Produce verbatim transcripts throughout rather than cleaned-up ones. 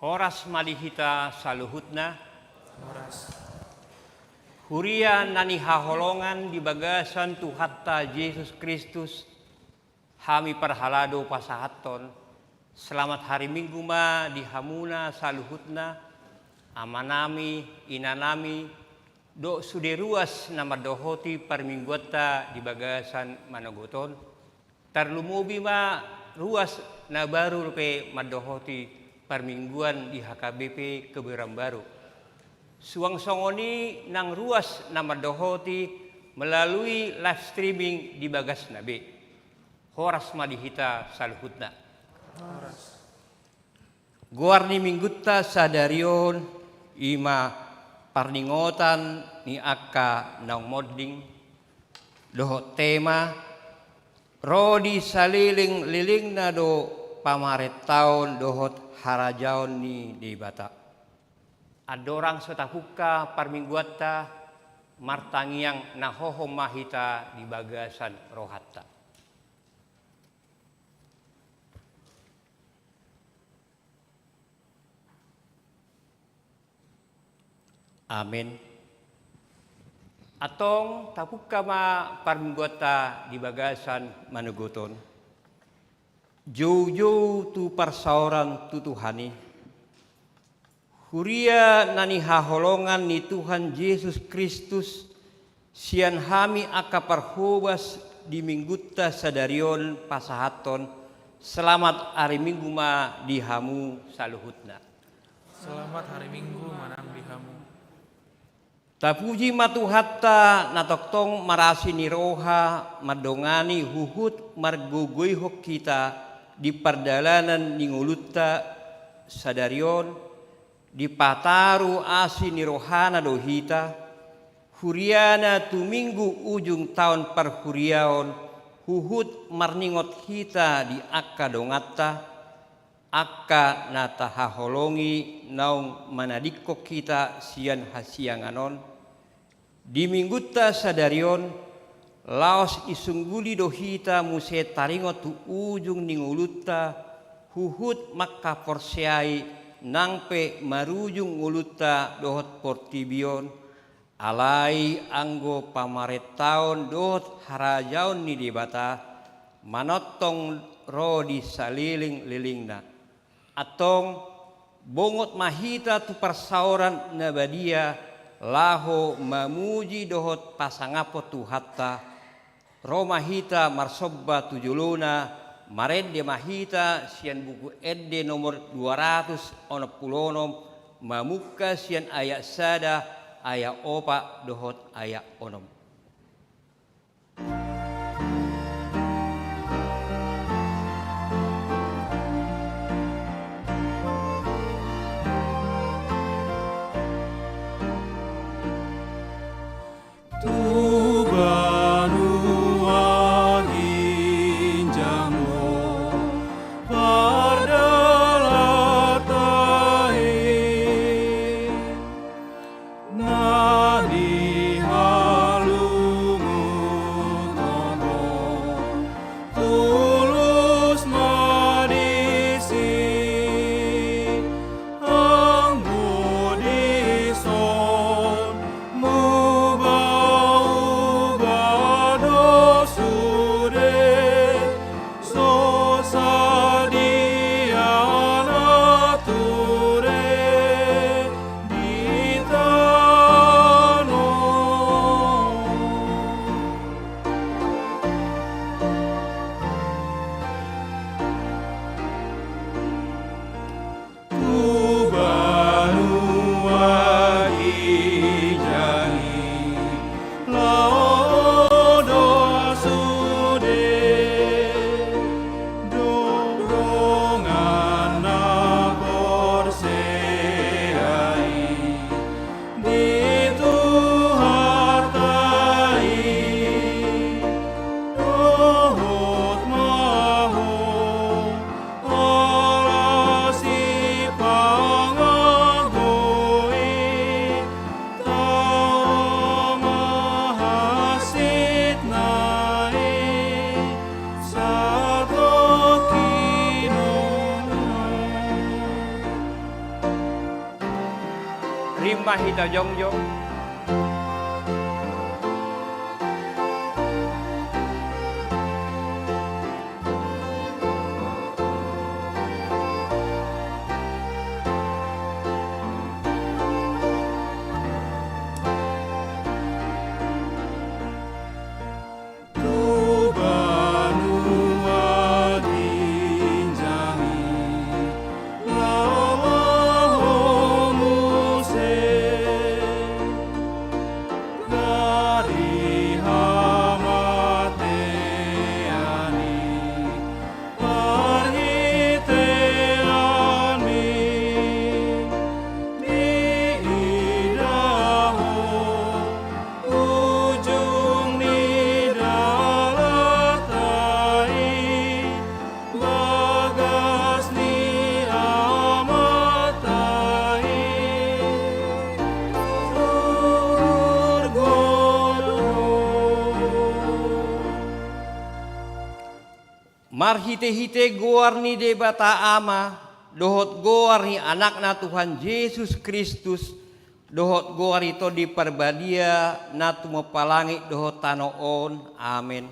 Horas ma di hita saluhutna. Horas. Huria na nihaholongan di bagasan Tuhanta Jesus Kristus, hami parhalado pasahathon selamat hari Minggu ma di hamuna saluhutna, amanami, inanami, dohot sude ruas na mandohoti parmingguanta di bagasan manogot on. Tarlumobi ma ruas na baru pe mandohoti parmingguan di H K B P Kebayoran Baru. Suang songon i nang ruas na mandohoti melalui live streaming di bagasna be. Horas ma di hita saluhutna. Horas. Goar ni Minggunta sadari on i ma parningotan ni angka naung monding, dohot tema, ro di salelenglelengna do pamarentaon dohot harajaon ni Debata. Andorang so tapungka parmingguanta, martangiang na hohom ma hita di bagasan rohanta. Amen. Antong tapungka ma parmingguanta di bagasan manogot on. Joujou tu parsaoran tu Tuhan i. Huria na nihaholongan ni Tuhan Jesus Kristus, sian hami angka parhobas di Minggunta sadari on pasahathon, selamat ari Minggu ma di hamu saluhutna. Selamat hari Minggu ma nang di hamu. Tapuji ma Tuhanta na tongtong marasi ni roha mandongani huhut margogoihon hita di pardalanan ni ngolunta sadari on, dipataru asi ni rohana do hita, huriana tu Minggu ujung taon parhuriaon, huhut marningot hita di angka donganta, angka na tahaholongi naung manadingkon hita sian hasiangan on. Di Minggunta sadari on, laos isungguli do hita muse taringot tu ujung ni ngolunta, huhut mangkaporseai nang pe marujung ngolunta dohot portibi on, alai anggo pamarentaon dohot harajaon ni Debata, manongtong ro di salelenglelengna. Antong, bongot ma hita tu parsaoran na badia, laho mamuji dohot pasangaphon Tuhanta, ro ma hita marsomba tu jolona, marende ma hita sian Buku Ende nomor dua ratus onom pulu onom, mamungka sian ayat sada, ayat opat dohot ayat onom. Tu banua ginjang do pardalanan i, na di haluaon Rimma hita jongjong. Tu banua ginjang i, laho muse, gari hamatean i, parhiteanmi, diida ho ujung ni dalan ta i, bagas ni Amanta i, suhurgon. Marhitehite goar ni Debata Ama, dohot goar ni Anakna Tuhan Jesus Kristus, dohot goar ni Tondi Parbadia na tumompa langit dohot tano on. Amen.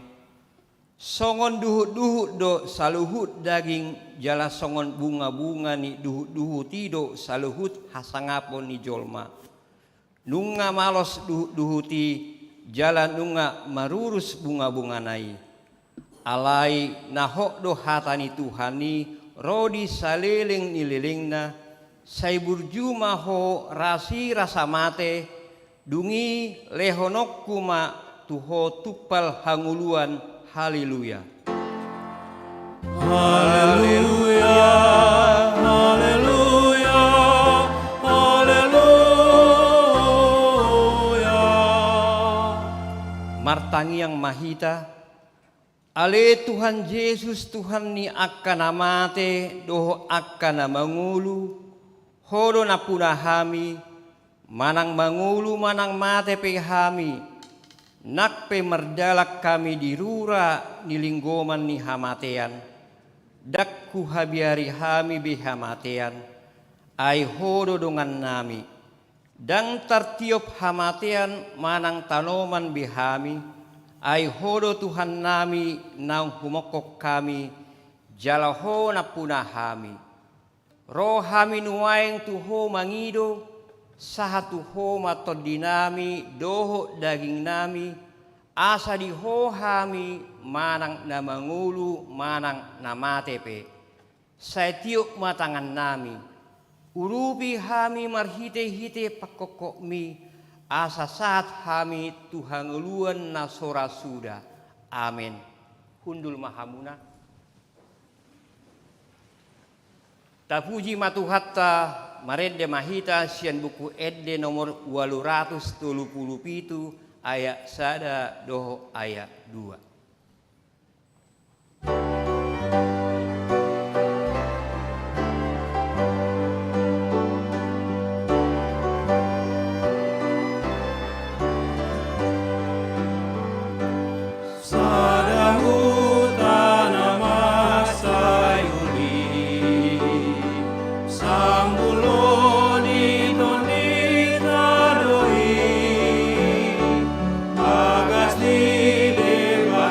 Songon duhutduhut do saluhut daging, jala songon bungabunga ni duhutduhut i do saluhut hasangapon ni jolma. Nunga malos duhutduhut i, jala nunga marurus bungabungana i. Alai na hot do hata ni Tuhan i ro di saleleng ni lelengna, sai burju ma ho rasirasa mate, dung i lehononku ma tu ho tumpal hangoluan. Haleluya. Haleluya, haleluya, haleluya. Martangiang ma hita. Ale Tuhan Jesus, Tuhan ni angka na mate dohot angka na mangolu, Ho do nampuna hami, manang mangolu manang mate pe hami, nang pe mardalan hami di rura ni linggoman ni hamatean, ndang huhabiari hami be hamatean, ai Ho do dongannami. Ndang tartiop hamatean manang tanoman be hami, ai Ho do Tuhannami naung humongkop hami, jala Ho nampuna hami. Ro hami nuaeng tu Ho mangido, sahat tu Ho ma tondinami dohot dagingnami, asa di Ho hami manang na mangolu manang na mate pe. Sai tiop ma tangannami, urupi hami marhitehite pangkophopmi, asa sahat hami tu hangoluan na so ra suda. Amen. Hundul ma hamuna. Tapuji ma Tuhanta, marende ma hita sian Buku Ende nomor ualu ratus tolu pulu pitu, ayat sada dohot ayat dua. Sada huta na mansai uli, sambulo ni tondinta do i, bagas ni Debata.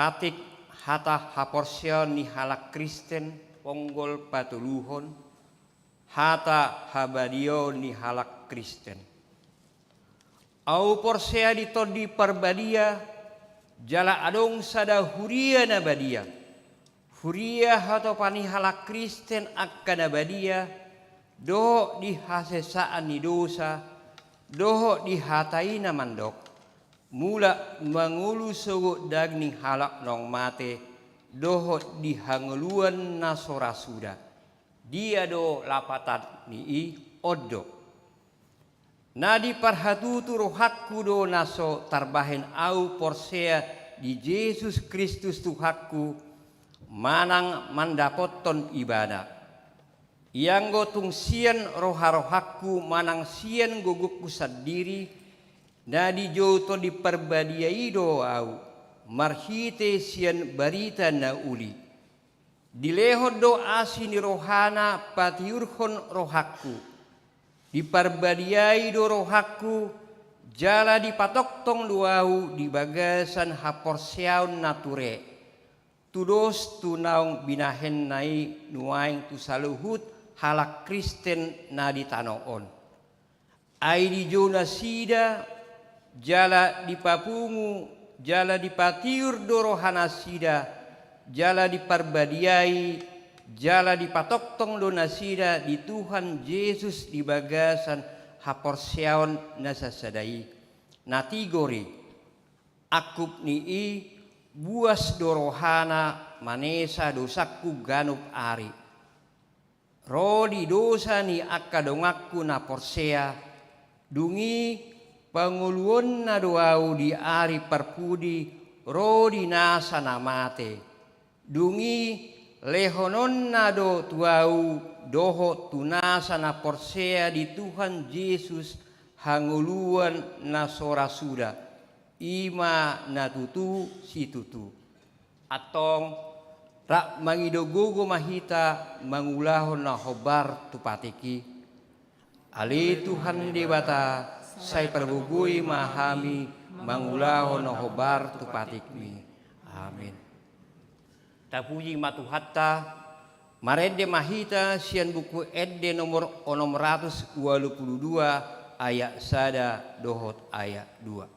Atik hata haporseaon ni halak Kristen, ponggol patoluhon, hata habadiaon ni halak Kristen. Ahu porsea di Tondi Parbadia, jala adong sada huria na badia. Huria hatopan ni halak Kristen angka na badia, dohot di hasesaan ni dosa, dohot di hata i na mandok: Mulak mangolu sogot daging ni halak naung mate, dohot di hangoluan na so ra suda. Dia do lapatan ni i? On do. Na diparhatutu rohangku do na so tarbahen ahu porsea di Jesus Kristus Tuhanku, manang mandapothon Ibana. Ianggo tung sian roharohangku manang sian gogongku sandiri, na dijou Tondi Parbadia i do ahu, marhite sian barita na uli. Dilehon do asi ni rohana patiurhon rohangku. Diparbadiai do rohangku, jala dipatongtong do ahu di bagasan haporseaon na ture, tudos tu naung binahenna i nuaeng tu saluhut halak Kristen na di tano on. Ai dijou nasida, jala dipapungu, jala dipatiur do rohanasida, jala diparbadiai, jala dipatongtong do nasida di Tuhan Jesus di bagasan haporseaon na sasada i. Na tigor i, angkup ni i, buas do rohana manesa dosangku ganup ari. Ro di dosa ni angka donganku na porsea, dung i pangoluonna do ahu di ari parpudi ro di nasa na mate. Dung i lehononna do tu ahu dohot tu nasa na porsea di Tuhan Jesus hangoluan na so ra suda. I ma na tutu situtu. Antong, rap mangido gogo ma hita mangulahon na hombar tu patik i. Ale Tuhan Debata, sai pargogoi ma hami mangulahon na hombar tu patikmi. Amin. Tapuji ma Tuhanta, marende ma hita sian Buku Ende nomor onom ratus ualu pulu dua, ayat sada dohot ayat dua.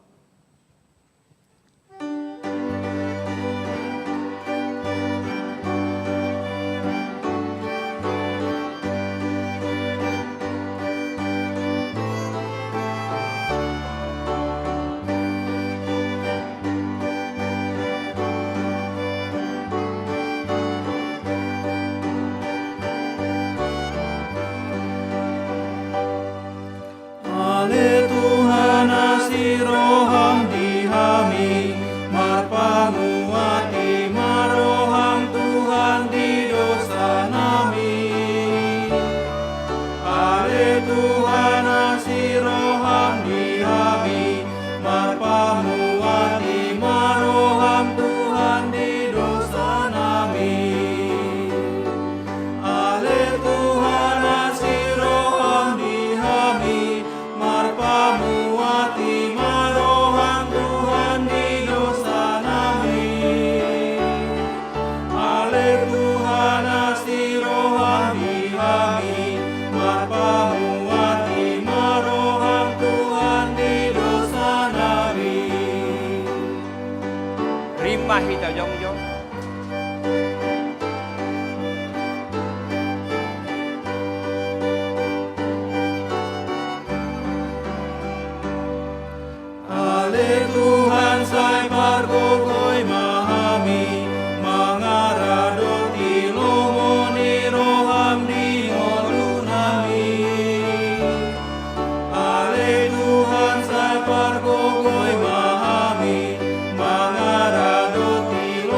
Ale Tuhan, asi roham di hami, marpamuati ma roham Tuhan di dosanami. Ale Tuhan, asi roham di hami, marpamuati ma roham Tuhan di dosanami. Ale Tuhan, asi roham di hami, marpamuati ma roham Tuhan di dosanami. Ale Tuhan, asi roham di hami, marpamuati ma roham Tuhan di dosanami. Rap ma hita jongjong. Ale Tuhan, sai pargogoi ma hami, mangaradoti lomo ni roham di ngolunami. Ale Tuhan, sai pargogoi ma hami, mangaradoti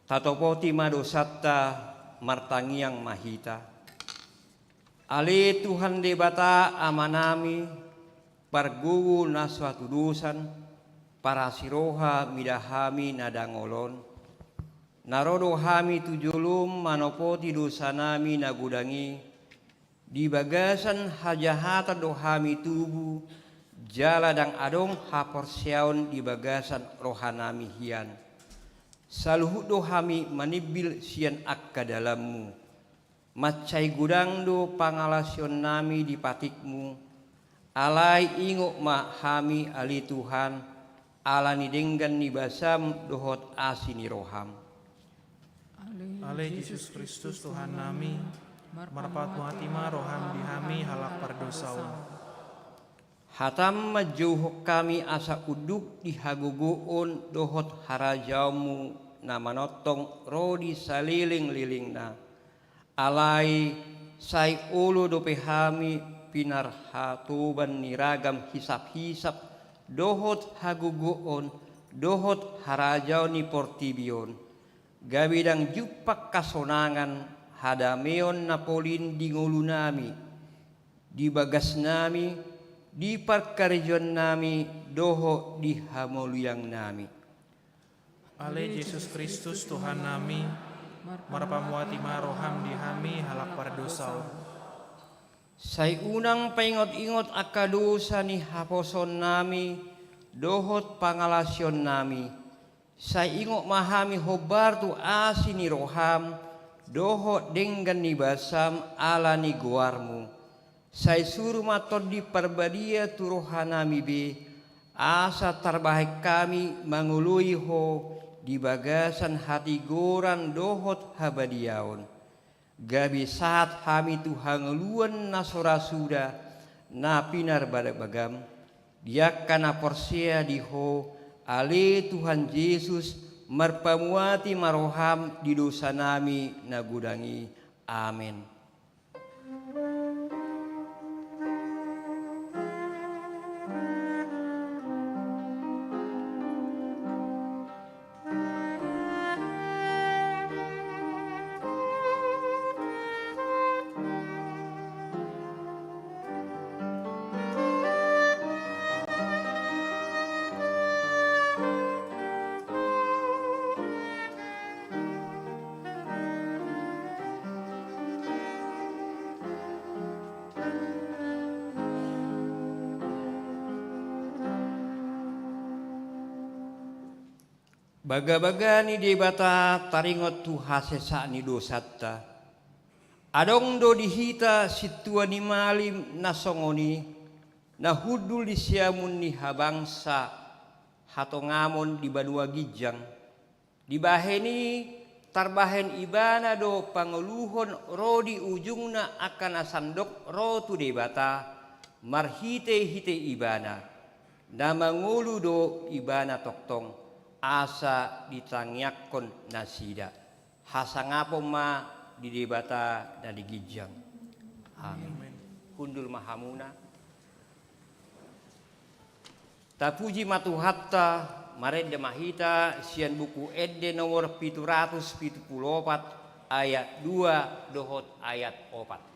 Tatopoti ma dosanta, martangiang ma hita. Ale Tuhan Debata Amanami, pargogo na so hatudosan, parasi roha mida hami na dangol on. Na ro do hami tu jolom manopoti dosanami na godang i, di bagasan hajahatan do hami tubu, jala ndang adong haporseaon di bagasan rohanami hian. Saluhut do hami manimbil sian angka dalanmu. Mansai godang do pangalaosionnami di patikmu, alai ingot ma hami ale Tuhan, ala ni denggan ni basam dohot asi ni roham. Ale Jesus Kristus Tuhannami, marpamuati ma roham di hami halak pardosa on. Hatam manjouhon hami asa unduk di hagogoon dohot harajaonmu na manongtong ro di salelenglelengna. Alai sai olo dope hami pinarhatoban ni ragam hisaphisap dohot hagogoon dohot harajaon ni portibi on. Gabe ndang jumpang hasonangan, hadameon na polin di ngolunami, di bagasnami, di parkarejoannami dohot di hamauliannami. Ale Jesus Kristus Tuhannami, marpamuati ma roham di hami halak pardosa on. Sai unang paingotingot angka dosa ni haposoonnami dohot pangalaosionnami. Sai ingot ma hami hombar tu asi ni roham dohot denggan ni basam ala ni goarmu. Sai suru ma Tondi Parbadia tu rohanami be, asa tarbahen hami mangoloi ho di bagasan hatigoran dohot habadiaon. Gabe sahat hami tu hangoluan na so ra suda na pinarbagabagam, di angka na porsea di ho, ale Tuhan Jesus, marpamuati ma roham di dosanami na godang i. Amen. Bagabaga ni Debata taringot tu hasesaan ni dosanta. Adong do di hita sintua ni malim na songon i, na hundul di siamun ni habangsa hatongamon di banua ginjang. Dibahen i, tarbahen ibana do pangoluhon ro di ujungna angka na sandok ro tu Debata, marhitehite ibana. Na mangolu do ibana tongtong, asa ditangiangkon nasida. Hasangapon ma di Debata na di ginjang. Amin. Amin. Hundul ma hamuna. Tapuji ma Tuhanta, marende ma hita sian Buku Ende nomor pitu ratus pitu pulu opat, ayat dua dohot ayat opat.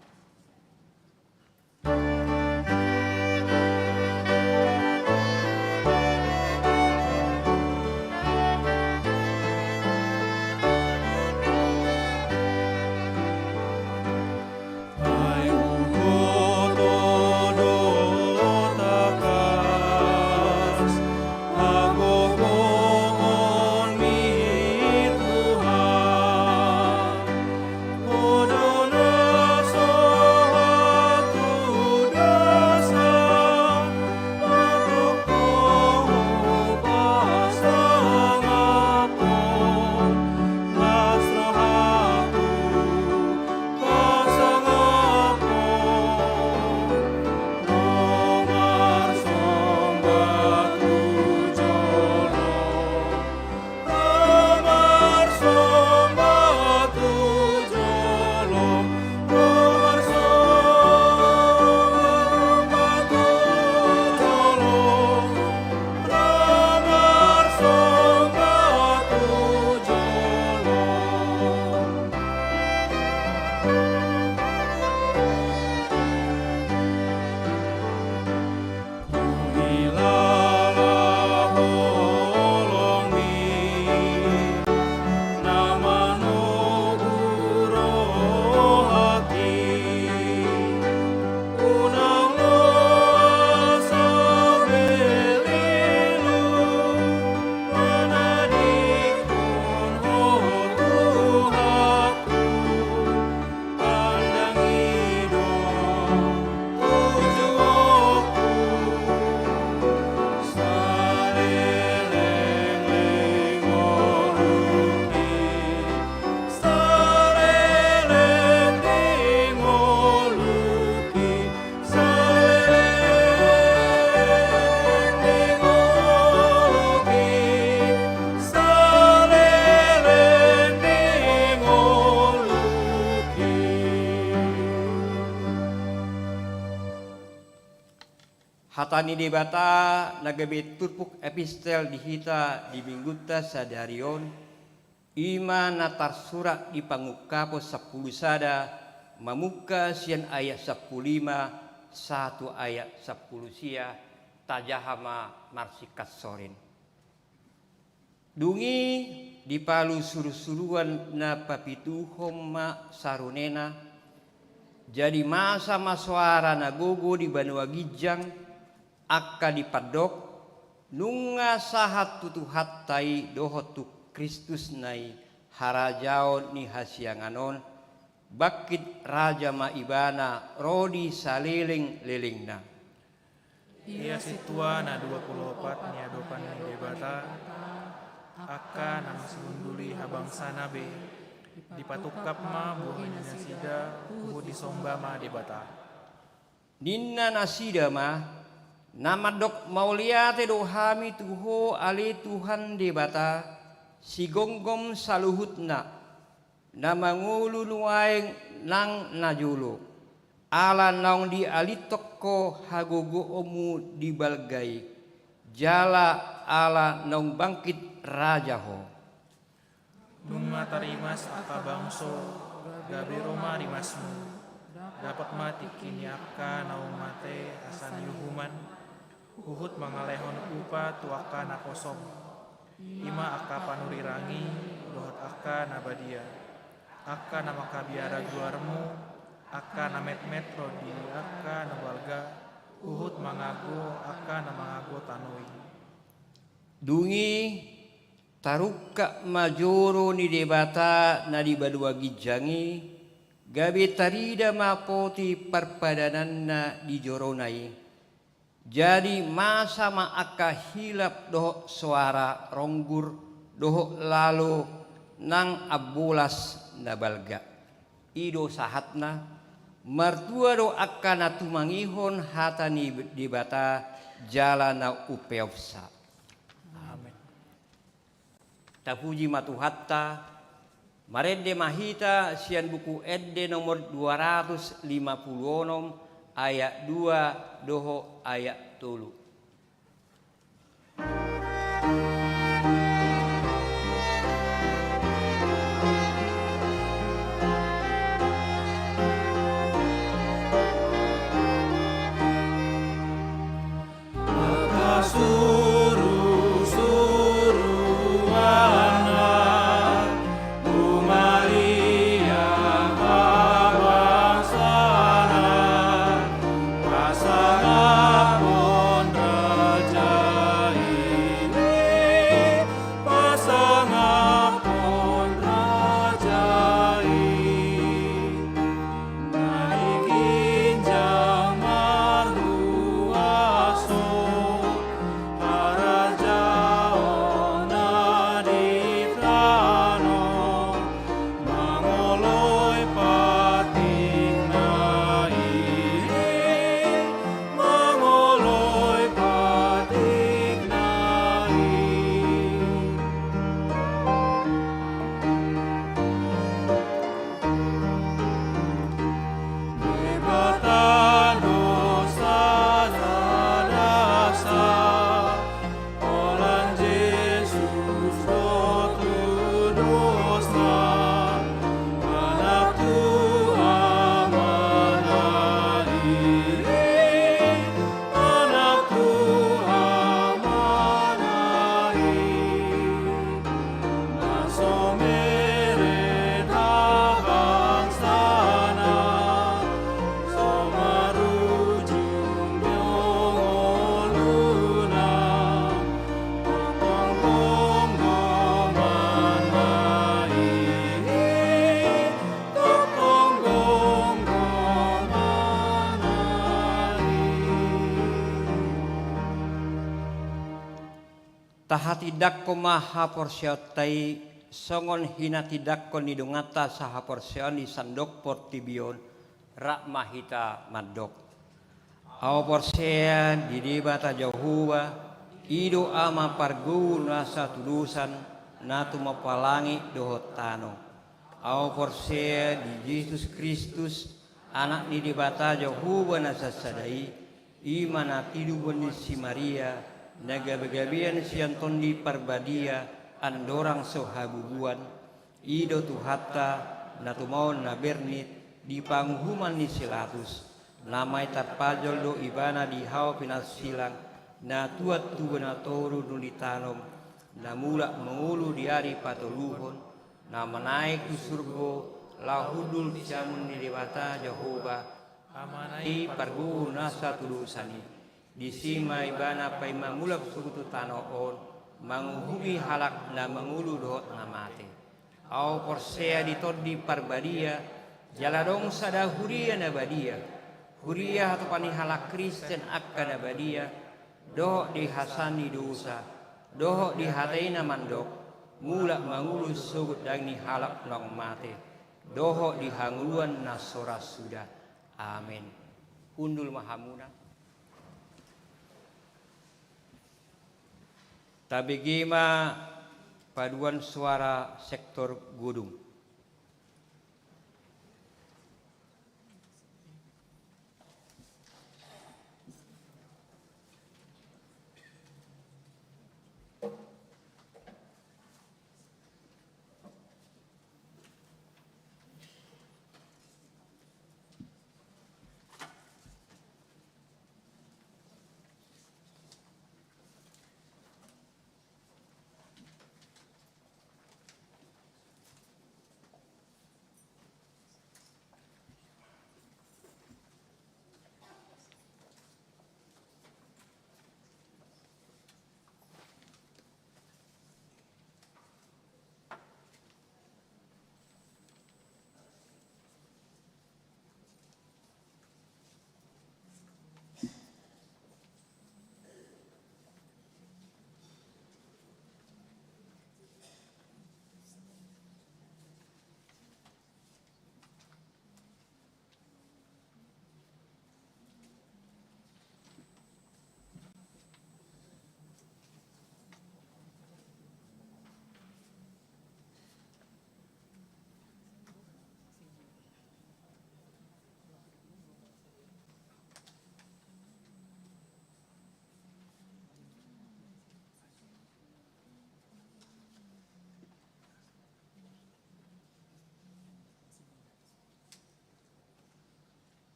Hata ni Debata na gabe turpuk epistel di hita di minggunta sadari on, i ma na tarsurat di Pangungkapon sampulu sada, mamungka sian ayat sampulu lima sahat tu ayat sampulu sia. Tajaha ma marsingkat sorin. Dung i dipalu surusuruan na papituhon ma sarunena, jadi masa ma soara na gogo di banua ginjang, angka dipandok: Nunga sahat tu Tuhanta i dohot tu Kristusna i harajaon ni hasiangan on, bangkit raja ma Ibana ro di salelenglelengna. Ia sintua na dua pulu opat ni adopan ni Debata, angka na masihundul i habangsana be, dipatungkap ma bohi ni nasida, huhut disomba ma Debata. Ninna nasida ma: Na mandok mauliate do hami tu Ho ale Tuhan Debata, sigomgom saluhutna, na mangolu nuaeng nang najolo, ala naung dialithon Ho hagogoonmu di balga i, jala ala naung bangkit raja Ho. Nunga tarimas angka bangso, gabe ro ma rimasmu, dapot ma tingki ni angka naung mate asa niuhuman, huhut mangalehon upa tu angka na poso. I ma angka panurirang i dohot angka na badia, angka na manghabiara goarmu, angka na metmet ro di angka na balga, huhut mangagou angka na mangagou tano i. Dung i tarungkap ma joro ni Debata na di banua ginjang i, gabe tarida ma poti parpadananna di jorona i. Jadi masa ma angka hilap dohot soara ronggur dohot lalo nang ambolas na balga. I do sahatna. Martua do angka na tumangihon hata ni Debata jala na umpeopsa. Amen. Tapuji ma Tuhanta. Marende ma hita sian Buku Ende nomor dua ratus lima pulu onom, ayat dua dohot ayat tolu. Tahatindangkon ma haporseaonta i songon hinatindangkon ni donganta sahaporseaon di sandok portibi on. Rap ma hita mandok. Ahu porsea di Debata Jahowa, i do Ama parguru na satudosan, na tumompa langit dohot tano. Ahu porsea di Jesus Kristus, Anak ni Debata Jahowa na sasada i, I ma na tinubuan ni si Maria, na gabe-gabean sian Tondi Parbadia, andorang so habubuan. I do Tuhanta, na tumaon na bernit di panguhuman ni si Latus, na maen tarpajal do ibana di hau pinarsilang, na tuat tubu na toru dung ditanom, na mulak mangolu di ari patoluhon, na manaek tu surgo, laho hundul siamun ni Debata Jahowa, Amana i pargogo nasa tu dosan i. Disi ma ibana paima mulak sogot tu tano on, manguhumi halak na mangolu dohot na mate. Ahu porsea di Tondi Parbadia, jala adong sada huria na badia. Huria hatopan ni halak Kristen angka na badia, dohot di hasaan ni dosa, dohot di hata i na mandok, mulak mangolu sogot daging ni halak naung mate, dohot di hangoluan na so ra suda. Amen. Hundul ma hamuna. Tabege ma paduan suara sektor godung.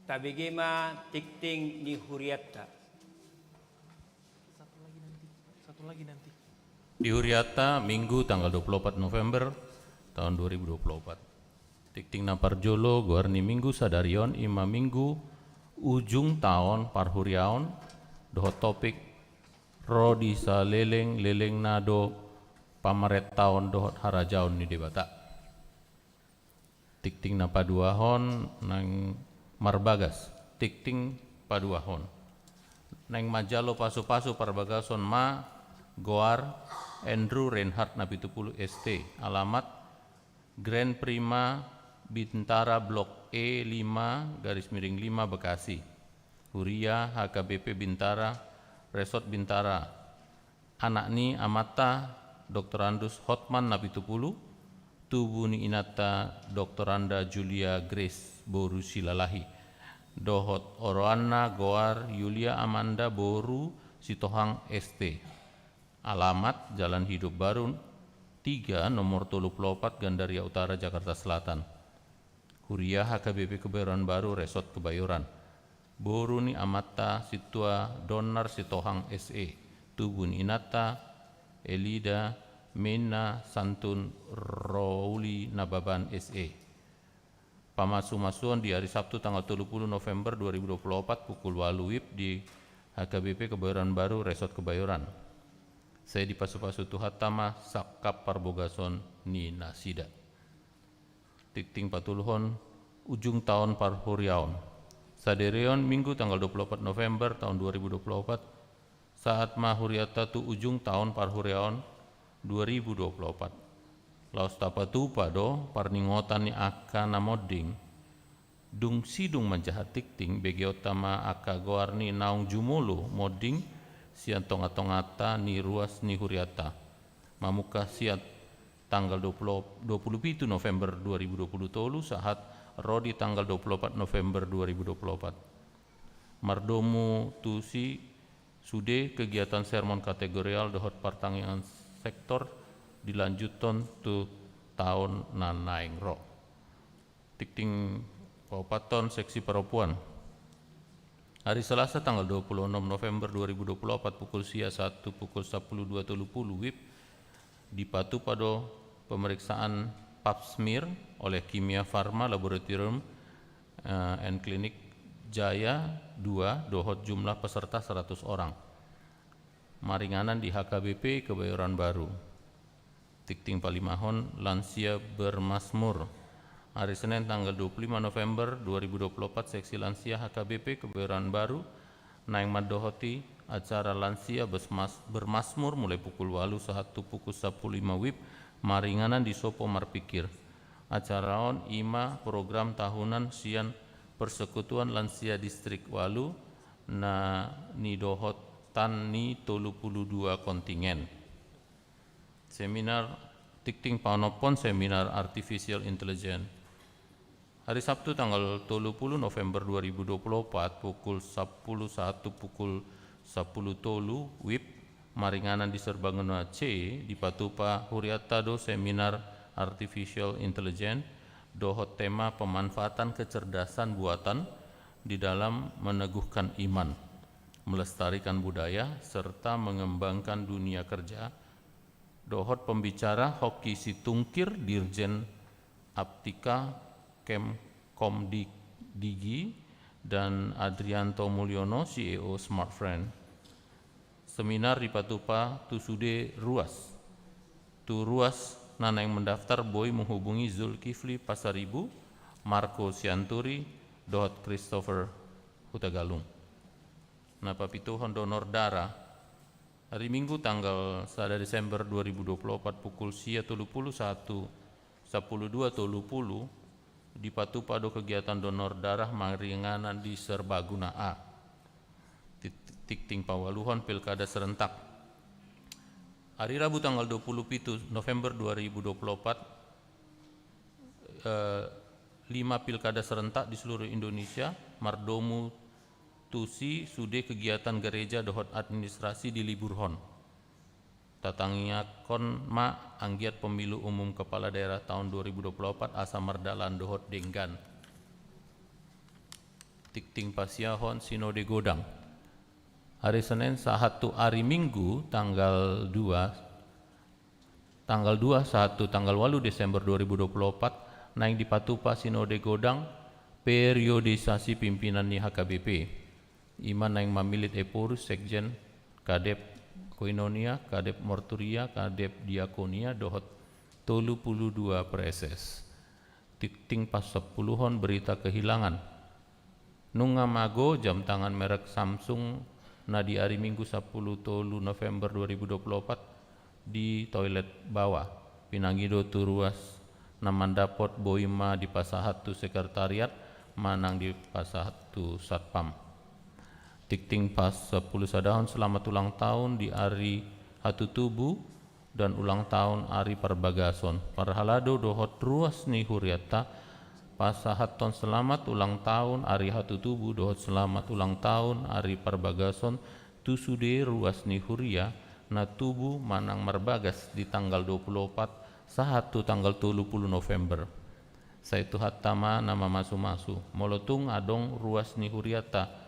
Tabege ma tingting ni hurianta. Satu lagi nanti. Satu lagi nanti. Di hurianta, Minggu tanggal dua puluh opat November tahun dua ribu dua puluh opat. Tingting na parjolo, goar ni Minggu sadari on i ma Minggu ujung taon parhuriaon, dohot topik ro di saleleng-lelengna do pamarentaon dohot harajaon ni Debata. Tingting na paduahon naeng marbagas, tingting paduahon. Naeng manjalo pasu-pasu parbagason ma goar Andrew Reinhardt na pitu pulu S T, alamat Grand Prima Bintara Blok E lima garis miring lima Bekasi. Huria H K B P Bintara, Resort Bintara. Anak ni amanta Doktorandus Hotman na pitu pulu, tubu ni inanta Doktoranda Julia Grace boru Silalahi, dohot oroanna goar Yulia Amanda boru Sitohang S T. Alamat Jalan Hidup Baru tiga, nomor tolu pulu opat, Gandaria Utara, Jakarta Selatan. Huria H K B P Kebayoran Baru, Resort Kebayoran. Boru ni amanta Sintua Donar Sitohang S E, tubu ni inanta Elida Mena Santun Rouli Nababan S E. Pamasu-masuon di ari Sabtu tanggal tolu pulu November dua ribu dua puluh opat pukul ualu WIB di H K B P Kebayoran Baru, Resort Kebayoran. Sai dipasu-pasu Tuhanta ma sangkap parbogason ni nasida. Tingting patoluhon, ujung taon parhuriaon. Sadari on, Minggu tanggal dua puluh opat November tahun dua ribu dua puluh opat, sahat ma hurianta tu ujung taon parhuriaon dua ribu dua puluh opat. Laos tapatupa do parningotan ni angka na monding. Dung sidung manjaha tingting, begeonta ma angka goar ni naung jumolo monding sian tonga-tonganta ni ruas ni hurianta. Mamungka sian tanggal dua puluh, dua puluh pitu November dua ribu dua puluh tolu sahat ro di tanggal dua puluh opat November dua ribu dua puluh opat. Mardomu tusi sude kegiatan sermon kategorial dohot partangiangan sektor dilanjuthon tu taon na naeng ro. Tingting paopathon, seksi parompuan. Hari Selasa tanggal dua puluh enam November dua ribu dua puluh opat pukul sia sahat tu pukul sampulu dua tolu pulu WIB dipatupa do pemeriksaan pap smear oleh Kimia Farma Laboratorium, eh, and Klinik Jaya dua dohot jumlah peserta seratus orang. Maringanan di H K B P Kebayoran Baru. Tingting palimahon, lansia bermasmur. Hari Senin tanggal dua puluh lima November dua ribu dua puluh opat, seksi lansia H K B P Kebayoran Baru naeng mandohoti acara lansia bersmas-, bermasmur mulai pukul ualu sahat tu pukul sampulu lima WIB maringanan di Sopo Marpikir. Acara on i ma program tahunan sian Persekutuan Lansia Distrik ualu na nidohotan ni tolu pulu dua kontingen. Seminar, tingting paonomhon, seminar artificial intelligence. Hari Sabtu tanggal tolu pulu November dua ribu dua puluh opat pukul sampulu sahat tu pukul sampulu tolu WIB maringanan di Serbaguna C dipatupa hurianta do seminar artificial intelligence dohot tema pemanfaatan kecerdasan buatan di dalam meneguhkan iman, melestarikan budaya, serta mengembangkan dunia kerja, dohot pembicara Hoki Situngkir, Dirjen Aptika Kemkom Di-, Digi, dan Adrianto Mulyono, C E O Smartfren. Seminar dipatupa tu sude ruas. Tu ruas na naeng mendaftar boi menghubungi Zulkifli Pasaribu, Marco Sianturi, dohot Christopher Hutagalung. Na papituhon, donor darah. Hari Minggu tanggal sada Desember dua ribu dua puluh opat pukul sia tolu pulu sahat tu sampulu dua tolu pulu dipatupa do kegiatan donor darah maringanan di Serbaguna A. Tit-, tingting paualuhon, pilkada serentak. Hari Rabu tanggal dua puluh pitu November dua ribu dua puluh opat, eh, lima pilkada serentak di seluruh Indonesia mardomu tusi sude kegiatan gereja dohot administrasi diliburhon. Tatangiangkon ma anggiat pemilu umum kepala daerah tahun dua ribu dua puluh opat asa mardalan dohot denggan. Tingting pasiahon sinode godang. Ari Senen sahat tu ari Minggu tanggal dua, tanggal dua sahat tu tanggal ualu Desember dua ribu dua pulu opat, naeng dipatupa sinode godang periodisasi pimpinan ni H K B P. I ma naeng mamillit ephorus, sekjen, kadep koinonia, kadep morturia, kadep diakonia, dohot tolu pulu dua praeses. Tingting pasampuluhon, berita kehilangan. Nunga mago jam tangan merek Samsung na di ari Minggu sampulu tolu November dua ribu dua pulu opat di toilet bawah. Pinangido tu ruas na mandapot, boi ma dipasahat tu sekretariat manang dipasahat tu satpam. Tingting pasampulu sadahon, selamat ulang tahun di ari hatutubu dan ulang tahun ari parbagason. Parhalado dohot ruas ni hurianta, pasahathon selamat ulang tahun ari hatutubu dohot selamat ulang tahun ari parbagason tu sude ruas ni huria na tubu manang marbagas di tanggal dua pulu opat sahat tu tanggal tolu pulu November. Sai Tuhanta ma na mamasumasu. Molo tung adong ruas ni hurianta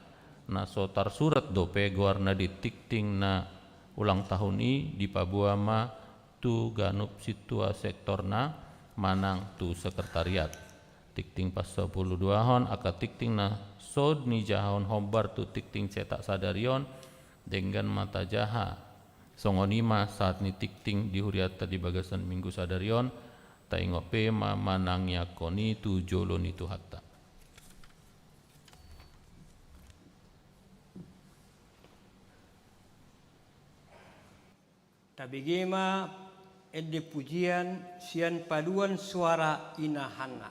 na so tarsurat dope goarna di tingting na ulang tahun i, dipaboa ma tu ganup sintua sektorna manang tu sekretariat. Tingting pasampulu duahon, angka tingting na so nijahahon hombar tu tingting cetak sadari on, denggan ma tajaha. Songon i ma sahat ni tingting di hurianta di bagasan Minggu sadari on. Taingot pe ma manangiangkon i tu jolo ni Tuhanta. Tabege ma ende pujian sian paduan suara Ina Hanna.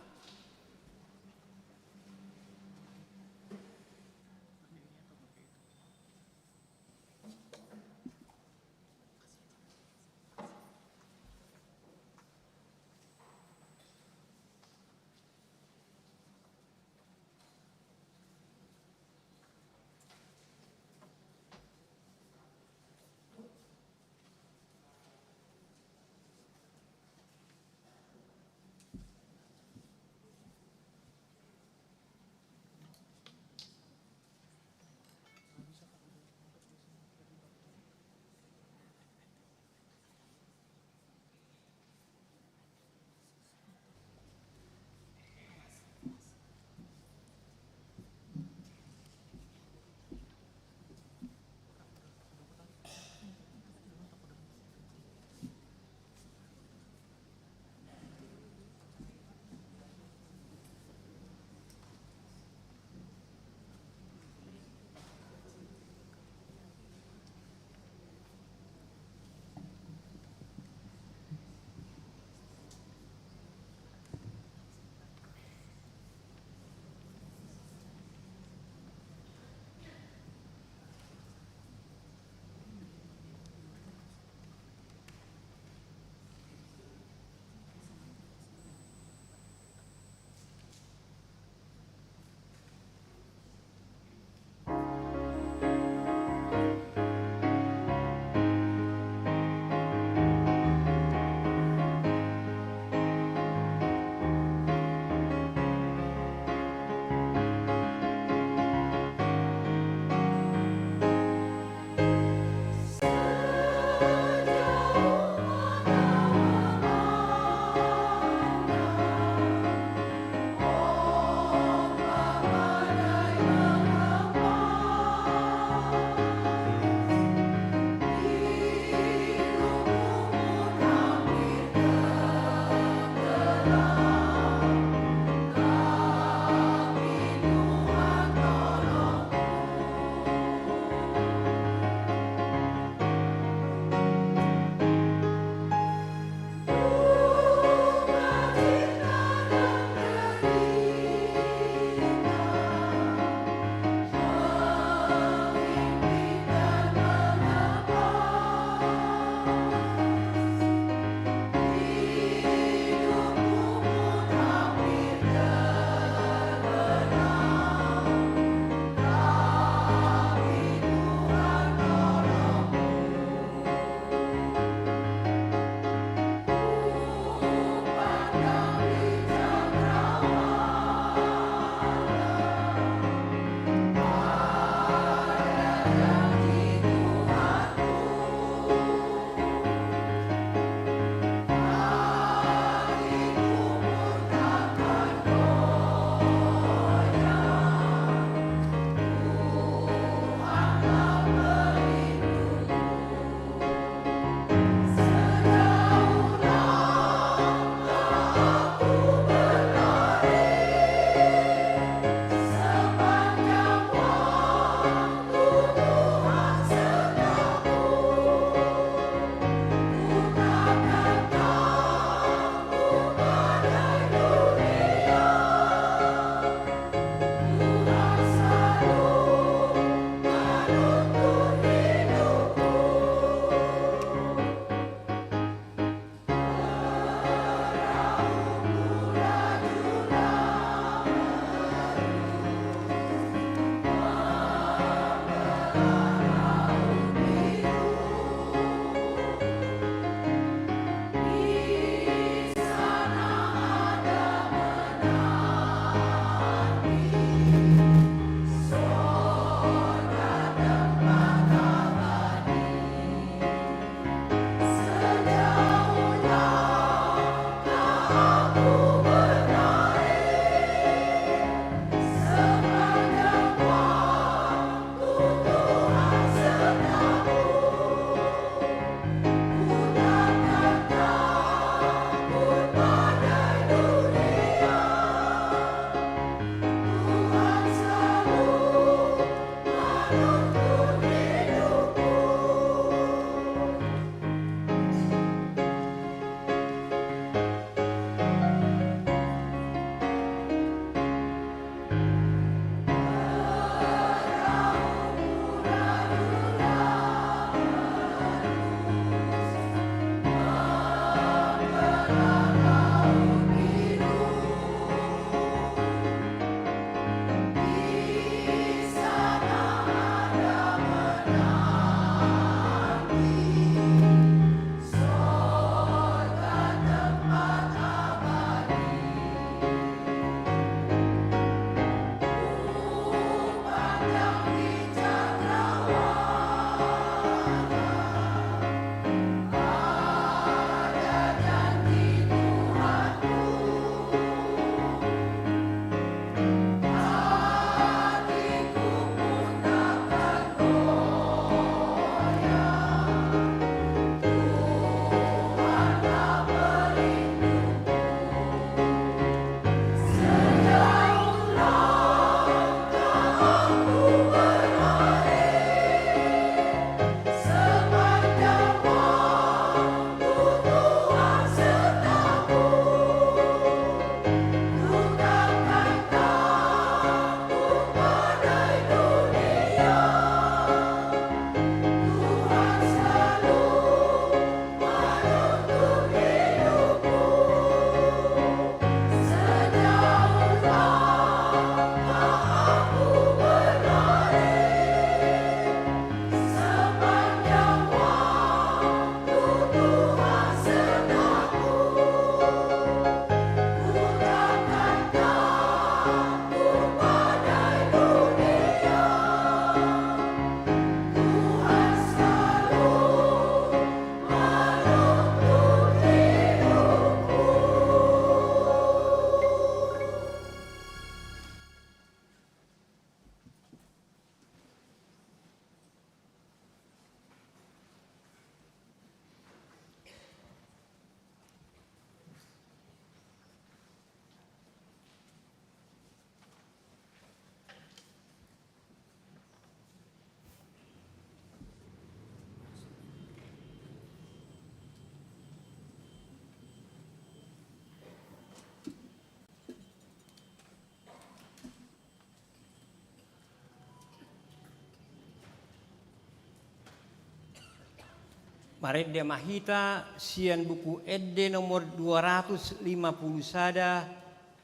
Marende ma hita sian Buku Ende nomor dua ratus lima puluh sada,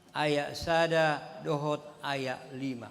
ayat sada dohot ayat lima.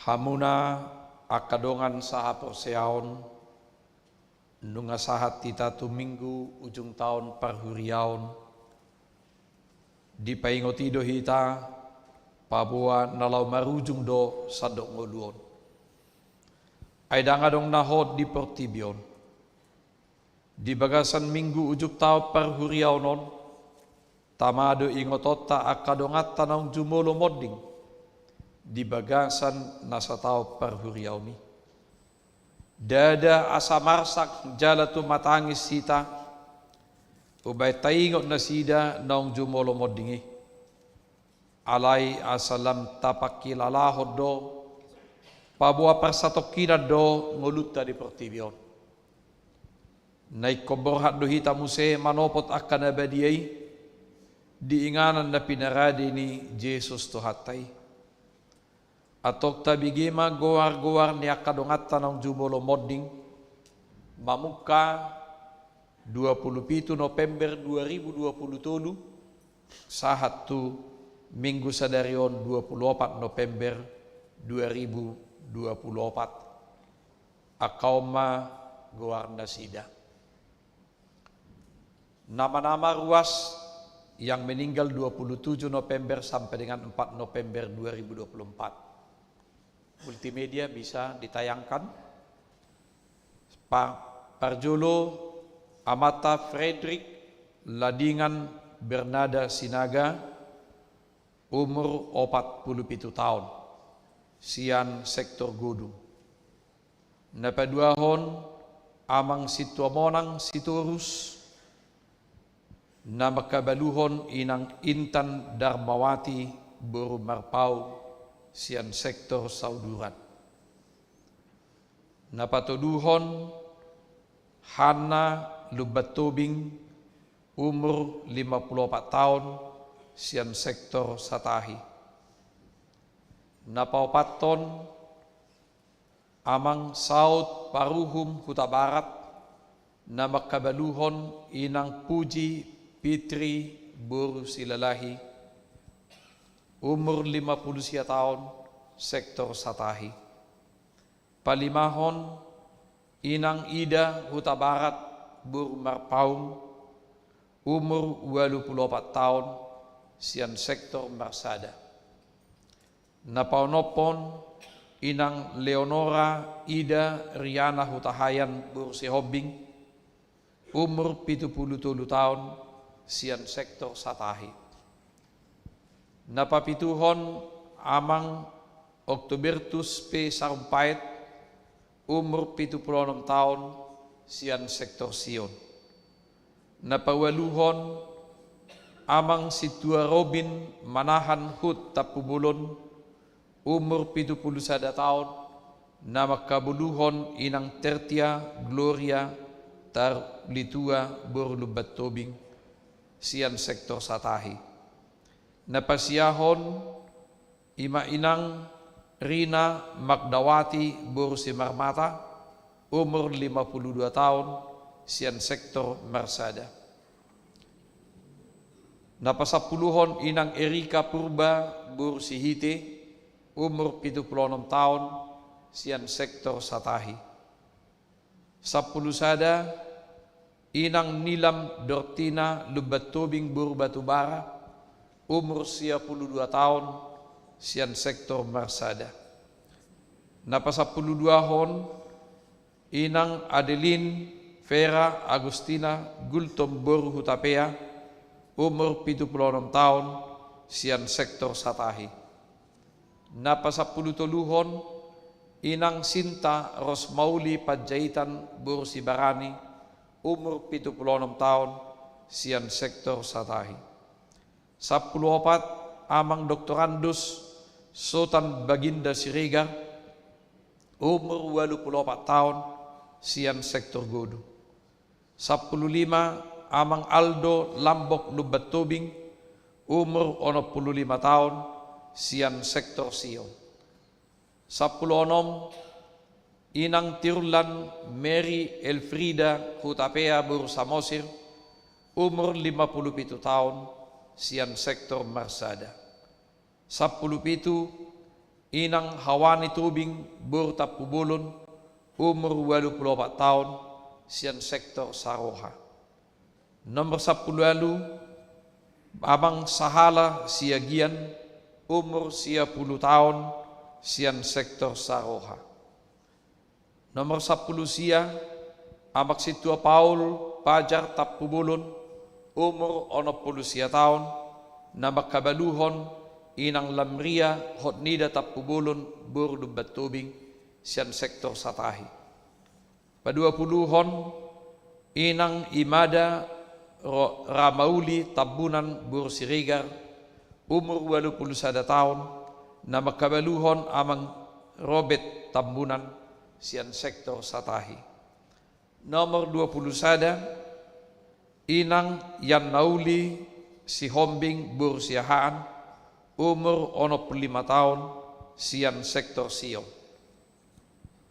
Hamuna angka dongan sahaporseaon, nunga sahat hita tu Minggu ujung taon parhuriaon, dipaingot i do hita, paboa na laho marujung do sandok ngolu on. Ai ndang adong na hot di portibi on. Di bagasan Minggu ujung taon parhuriaon on, tama do ingotonta angka donganta naung jumolo monding di bagasan na sataon parhuriaon i. Ndada asa marsak jala tumatangis hita, umbahen taingot nasida naung jumolo monding i. Alai asa lam tapangkilalahon do, paboa parsatongkinan do ngolunta di portibi on. Na ingkon borhat do hita muse manopot angka na badia i, di inganan na pinarade ni Jesus Tuhanta i. Antong tabege ma goar-goar ni angka donganta naung jumolo monding, mamungka dua puluh pitu November dua ribu dua puluh tolu, sahat tu Minggu sadari on dua puluh opat November dua ribu dua puluh opat. Angka on ma goarnasida. Nama-nama ruas yang meninggal dua puluh tujuh November sampai dengan empat November dua ribu dua puluh empat. Multimedia bisa ditayangkan. Pa-, parjolo, amanta Fredrik Ladingan Bernada Sinaga, umur opat puluh pitu taon, sian sektor Godung. Na paduahon, amang Sintua Monang Sitorus, na mangkabaluhon inang Intan Darmawati boru Marpaung, sian sektor Sauduran. Na patoluhon, Hanna Lumban Tobing, umur lima pulu opat taon, sian sektor Satahi. Na paopathon, Amang Saud Paruhum Hutabarat, na mangkabaluhon Inang Puji Fitri boru Silalahi, umur lima pulu sia taon, sektor Satahi. Palimahon, Inang Ida Hutabarat boru Marpaung, umur ualu pulu opat taon, sian sektor Marsada. Na paonomhon, Inang Leonora Ida Riana Hutahayan boru Sihombing, umur pitu pulu tolu taon, sian sektor Satahi. Na papituhon, Amang Oktobertus P Sarumpait, umur pitu pulu onom taon, sian sektor Sion. Na paualuhon, Amang Sintua Robin Manahan Hut Tampubolon, umur pitu pulu sada taon, na mangkabaluhon Inang Tertia Gloria Tarlitua boru Lumban Tobing, sian sektor Satahi. Na pasiahon, i ma Inang Rina Magdawati boru Simarmata, umur lima pulu dua taon, sian sektor Marsada. Na pasampuluhon, Inang Erika Purba boru Sihite, umur pitu pulu onom taon, sian sektor Satahi. Sampulu sada, Inang Nilam Dortina Lumban Tobing boru Batubara, umur sia pulu dua taon, sian sektor Marsada. Na pasampulu duahon, Inang Adelin Vera Agustina Gultom boru Hutapea, umur pitu pulu onom taon, sian sektor Satahi. Na pasampulu toluhon, Inang Sinta Rosmauli Panjaitan boru Sibarani, umur pitu pulu onom taon, sian sektor Satahi. Sampulu opat, Amang Doktorandus Sotan Baginda Siregar, umur ualu pulu opat taon, sian sektor Godung. Sampulu lima, Amang Aldo Lambok Lumban Tobing, umur onom pulu lima taon, sian sektor Sion. Sampulu onom, Inang Tirulan Mary Elfrida Hutapea boru Samosir, umur lima pulu pitu taon, sian sektor Marsada. Sampulu pitu, Inang Hawani Tobing boru Tampubolon, umur ualu pulu opat taon, sian sektor Saroha. Nomor sampulu ualu, Amang Sahala Siagian, umur sia pulu taon, sian sektor Saroha. Nomor sampulu sia, Amang Sintua Paul Pajar Tampubolon, umur onom pulu sia taon, na mangkabaluhon Inang Lamria Hotnida Tampubolon boru Lumban Tobing, sian sektor Satahi. Paduapuluhon, Inang Imada Ro-, Ramauli Tambunan boru Siregar, umur ualu pulu sada taon, na mangkabaluhon Amang Robert Tambunan, sian sektor Satahi. Nomor dua pulu sada, Inang Yannauli Sihombing boru Siahaan, umur onom pulu lima taon, sian sektor Sion.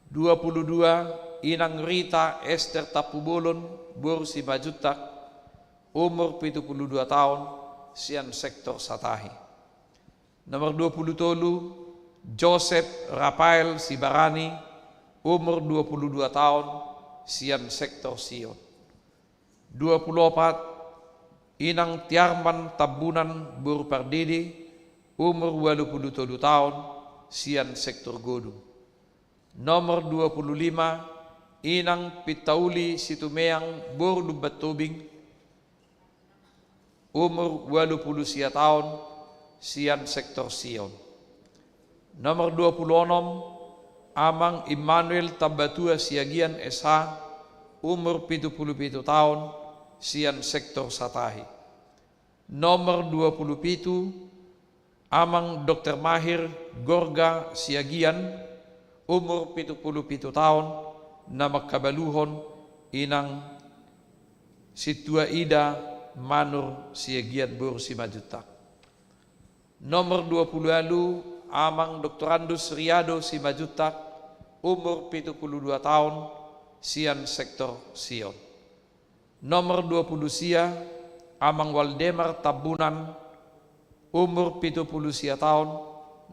Dua pulu dua, Inang Rita Ester Tampubolon boru Simanjuntak, umur pitu pulu dua taon, sian sektor Satahi. Nomor dua pulu tolu, Josep Rafael Sibarani, umur dua pulu dua taon, sian sektor Sion. Dua pulu opat, Inang Tiarman Tambunan boru Pardede, umur ualu pulu tolu taon, sian sektor Godung. Nomor dua pulu lima, Inang Pintauli Situmeang boru Lumban Tobing, umur ualu pulu sia taon, sian sektor Sion. Nomor dua pulu onom, Amang Immanuel Tambatua Siagian S H, umur pitu pulu pitu taon, sian sektor Satahi. Nomor dua pulu pitu, Amang Doktor Mahir Gorga Siagian, umur pitu pulu pitu taon, na mangkabaluhon inang Sintua Ida Manur Siagian boru Simanjuntak. Nomor dua pulu ualu, Amang Doktorandus Riado Simanjuntak, umur pitu pulu dua taon, sian sektor Sion. Nomor dua pulu sia, Amang Waldemar Tambunan, umur pitu pulu sia taon,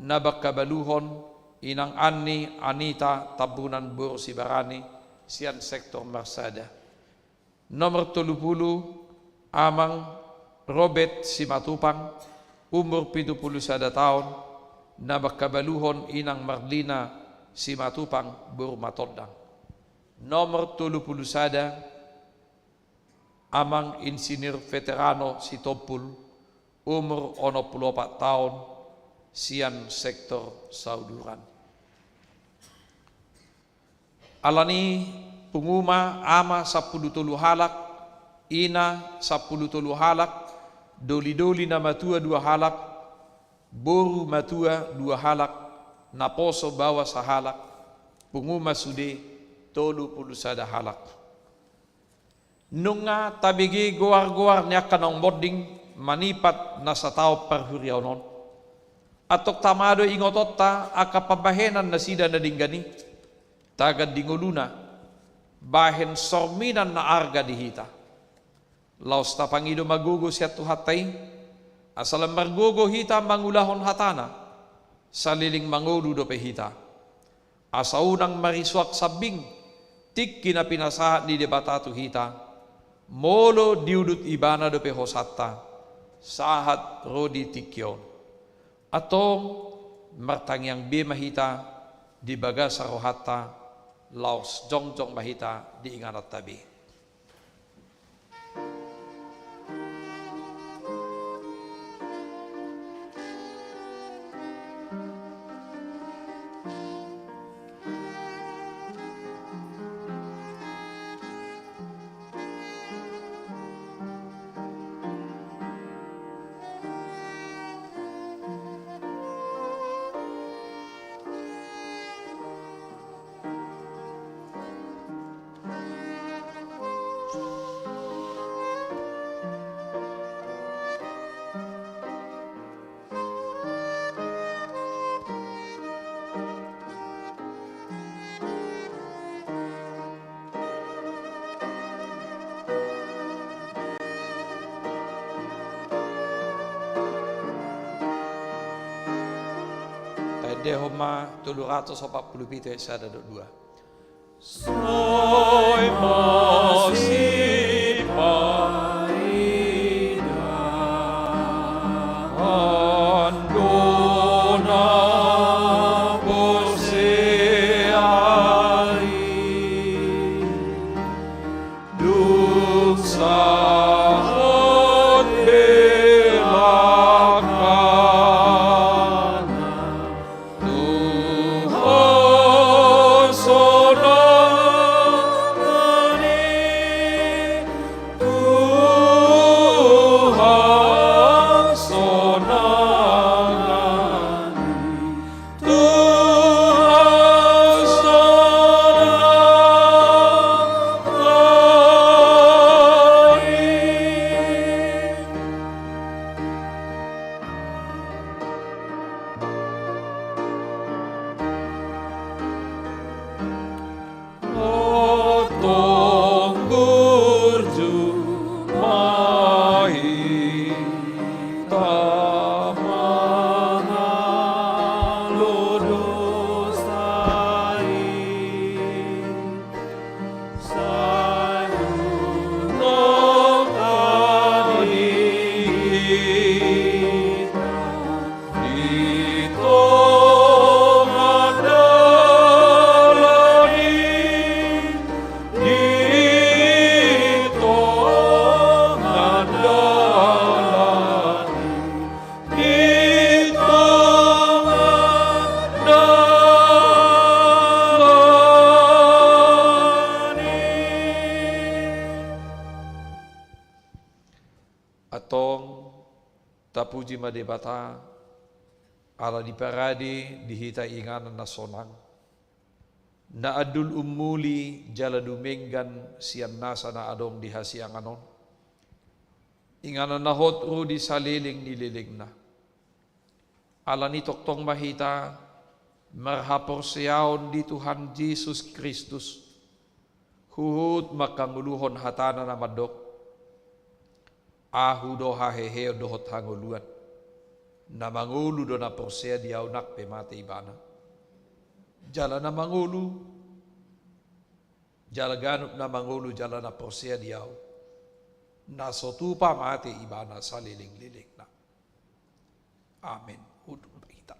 na mangkabaluhon inang Anni Anita Tambunan boru Sibarani, sian sektor Marsada. Nomor tolu pulu, Amang Robert Simatupang, umur pitu pulu sada taon, na mangkabaluhon inang Marlina Simatupang boru Matondang. Nomor tolu pulu sada, Amang Insinyur Veterano Sitompul, umur onom pulu opat taon, sian sektor Sauduran. Alani i, pungu ma ama sampulu tolu halak, ina sampulu tolu halak, doli-doli na matua dua halak, boru matua dua halak, naposo baoa sahalak, pungu ma sude tolu pulu sada halak. Nunga tabege goar-goar ni angka naung monding manipat na sataon parhuriaon on. Antong tama do ingotonta angka pambahenan nasida na denggan i, tagan di ngoluna, bahen sorminan na arga di hita. Laos tapangido ma gogo sian Tuhanta i, asa lam margogo hita mangulahon hatana, saleleng mangolu dope hita. Asa unang marisuak sambing tingki na pinasahat ni Debata tu hita, molo diudut Ibana dope hosanta, sahat ro di tingki on. Antong martangiang be ma hita di bagasan rohanta, laos jongjong ma hita di ingananta be. Taendehon ma tolu ratus opat pulu pitu ayat sada dohot dua. Sai masipaidahan do na porsea i, dung sahat belakangna. Tuhan sonang i, Tuhan sonang i, Tuhan sonang i. Antong burju ma hita mangalo dosa i. Sai unang tading hita di tonga dalan i, di tonga dalan i. Di tonga dalan i. Antong tapuji ma Debata, ala diparade di hita inganan na sonang. Na andul ummuli jala dumenggan sian nasa na adong di hasiangan on, inganan na hot ro di saleleng ni lelengna. Alani tongtong ma hita marhaporseaon di Tuhan Jesus Kristus, huhut mangkangoluhon hatana na mandok: Ahu do haheheon dohot hangoluan. Na mangolu do na porsea di ahu, nang pe mate ibana. Jala na mangolu, jala ganup na mangolu jala na porsea di ahu, na so tupa mate ibana salelenglelengna. Amen. Hundul ma hita.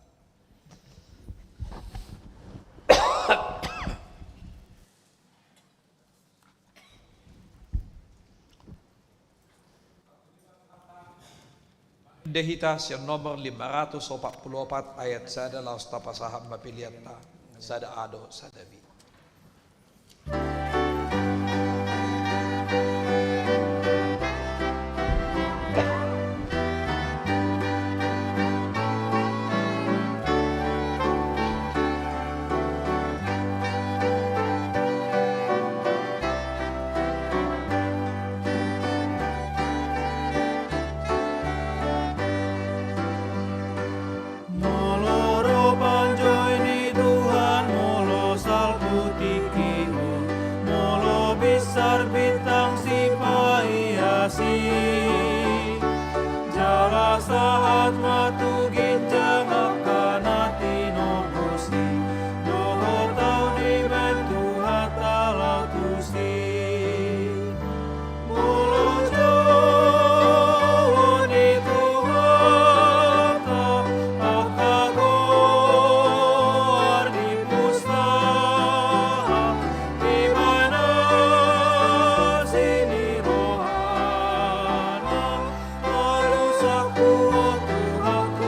Ende hita sian nomor lima ratus opat pulu opat ayat sada, laos tapasahat ma peleanta, sada A do sada B. Molo ro panjoi ni Tuhan, molo salpu tingki on, molo binsar bintang sipaiasi, jala sahat ma tu ginjang angka na tinobosi, dohot ahu dibahen Tuhanta laho tusi. Molo jolo ni Tuhanta angka goar ni pustaha, dibahen asi ni rohana, alusangku, o Tuhanku,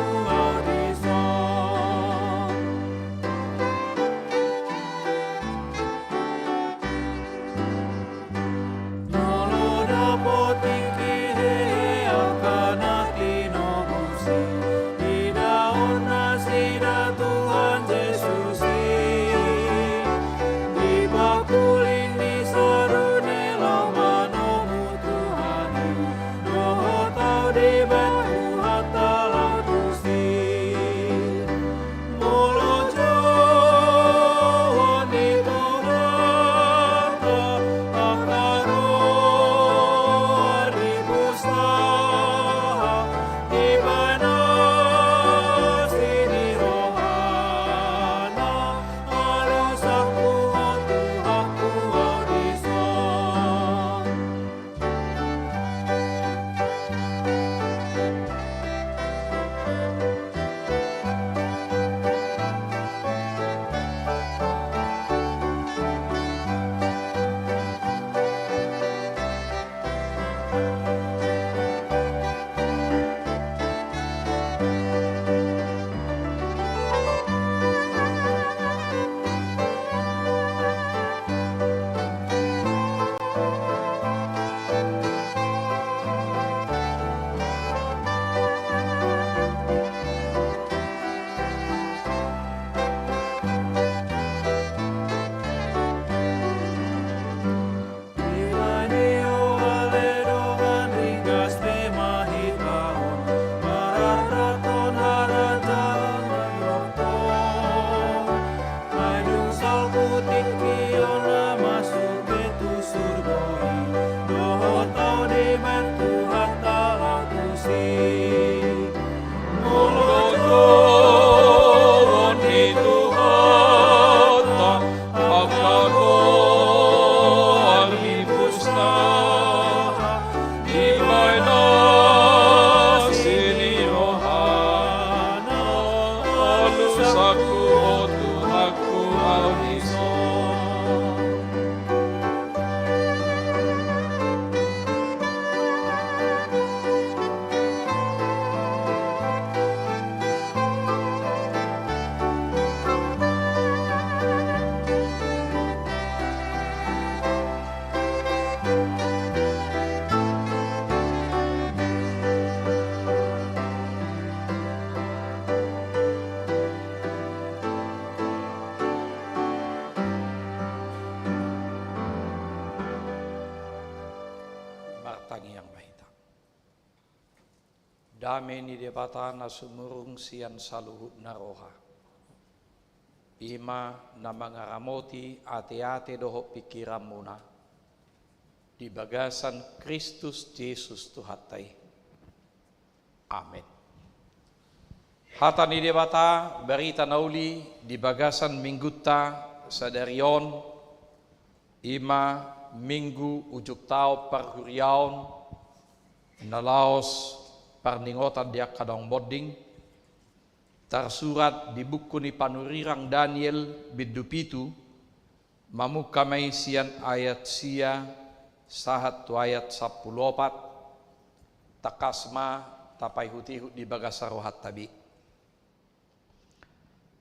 Tangiang ma hita. Dame ni Debata na sumurung sian saluhutna roha, i ma na mangaramoti ateate dohot pingkiranmuna di bagasan Kristus Jesus Tuhanta i. Amen. Hata ni Debata, barita na uli di bagasan minggunta sadari on, i ma minggu ujung taon parhuriaon, na laos parningotan di angka daong monding, tarsurat di buku ni panurirang Daniel bindu pitu, mamungka ma i sian ayat sia sahat tu ayat sampulu opat, tangkas ma tapaihutihut di bagasan rohanta be.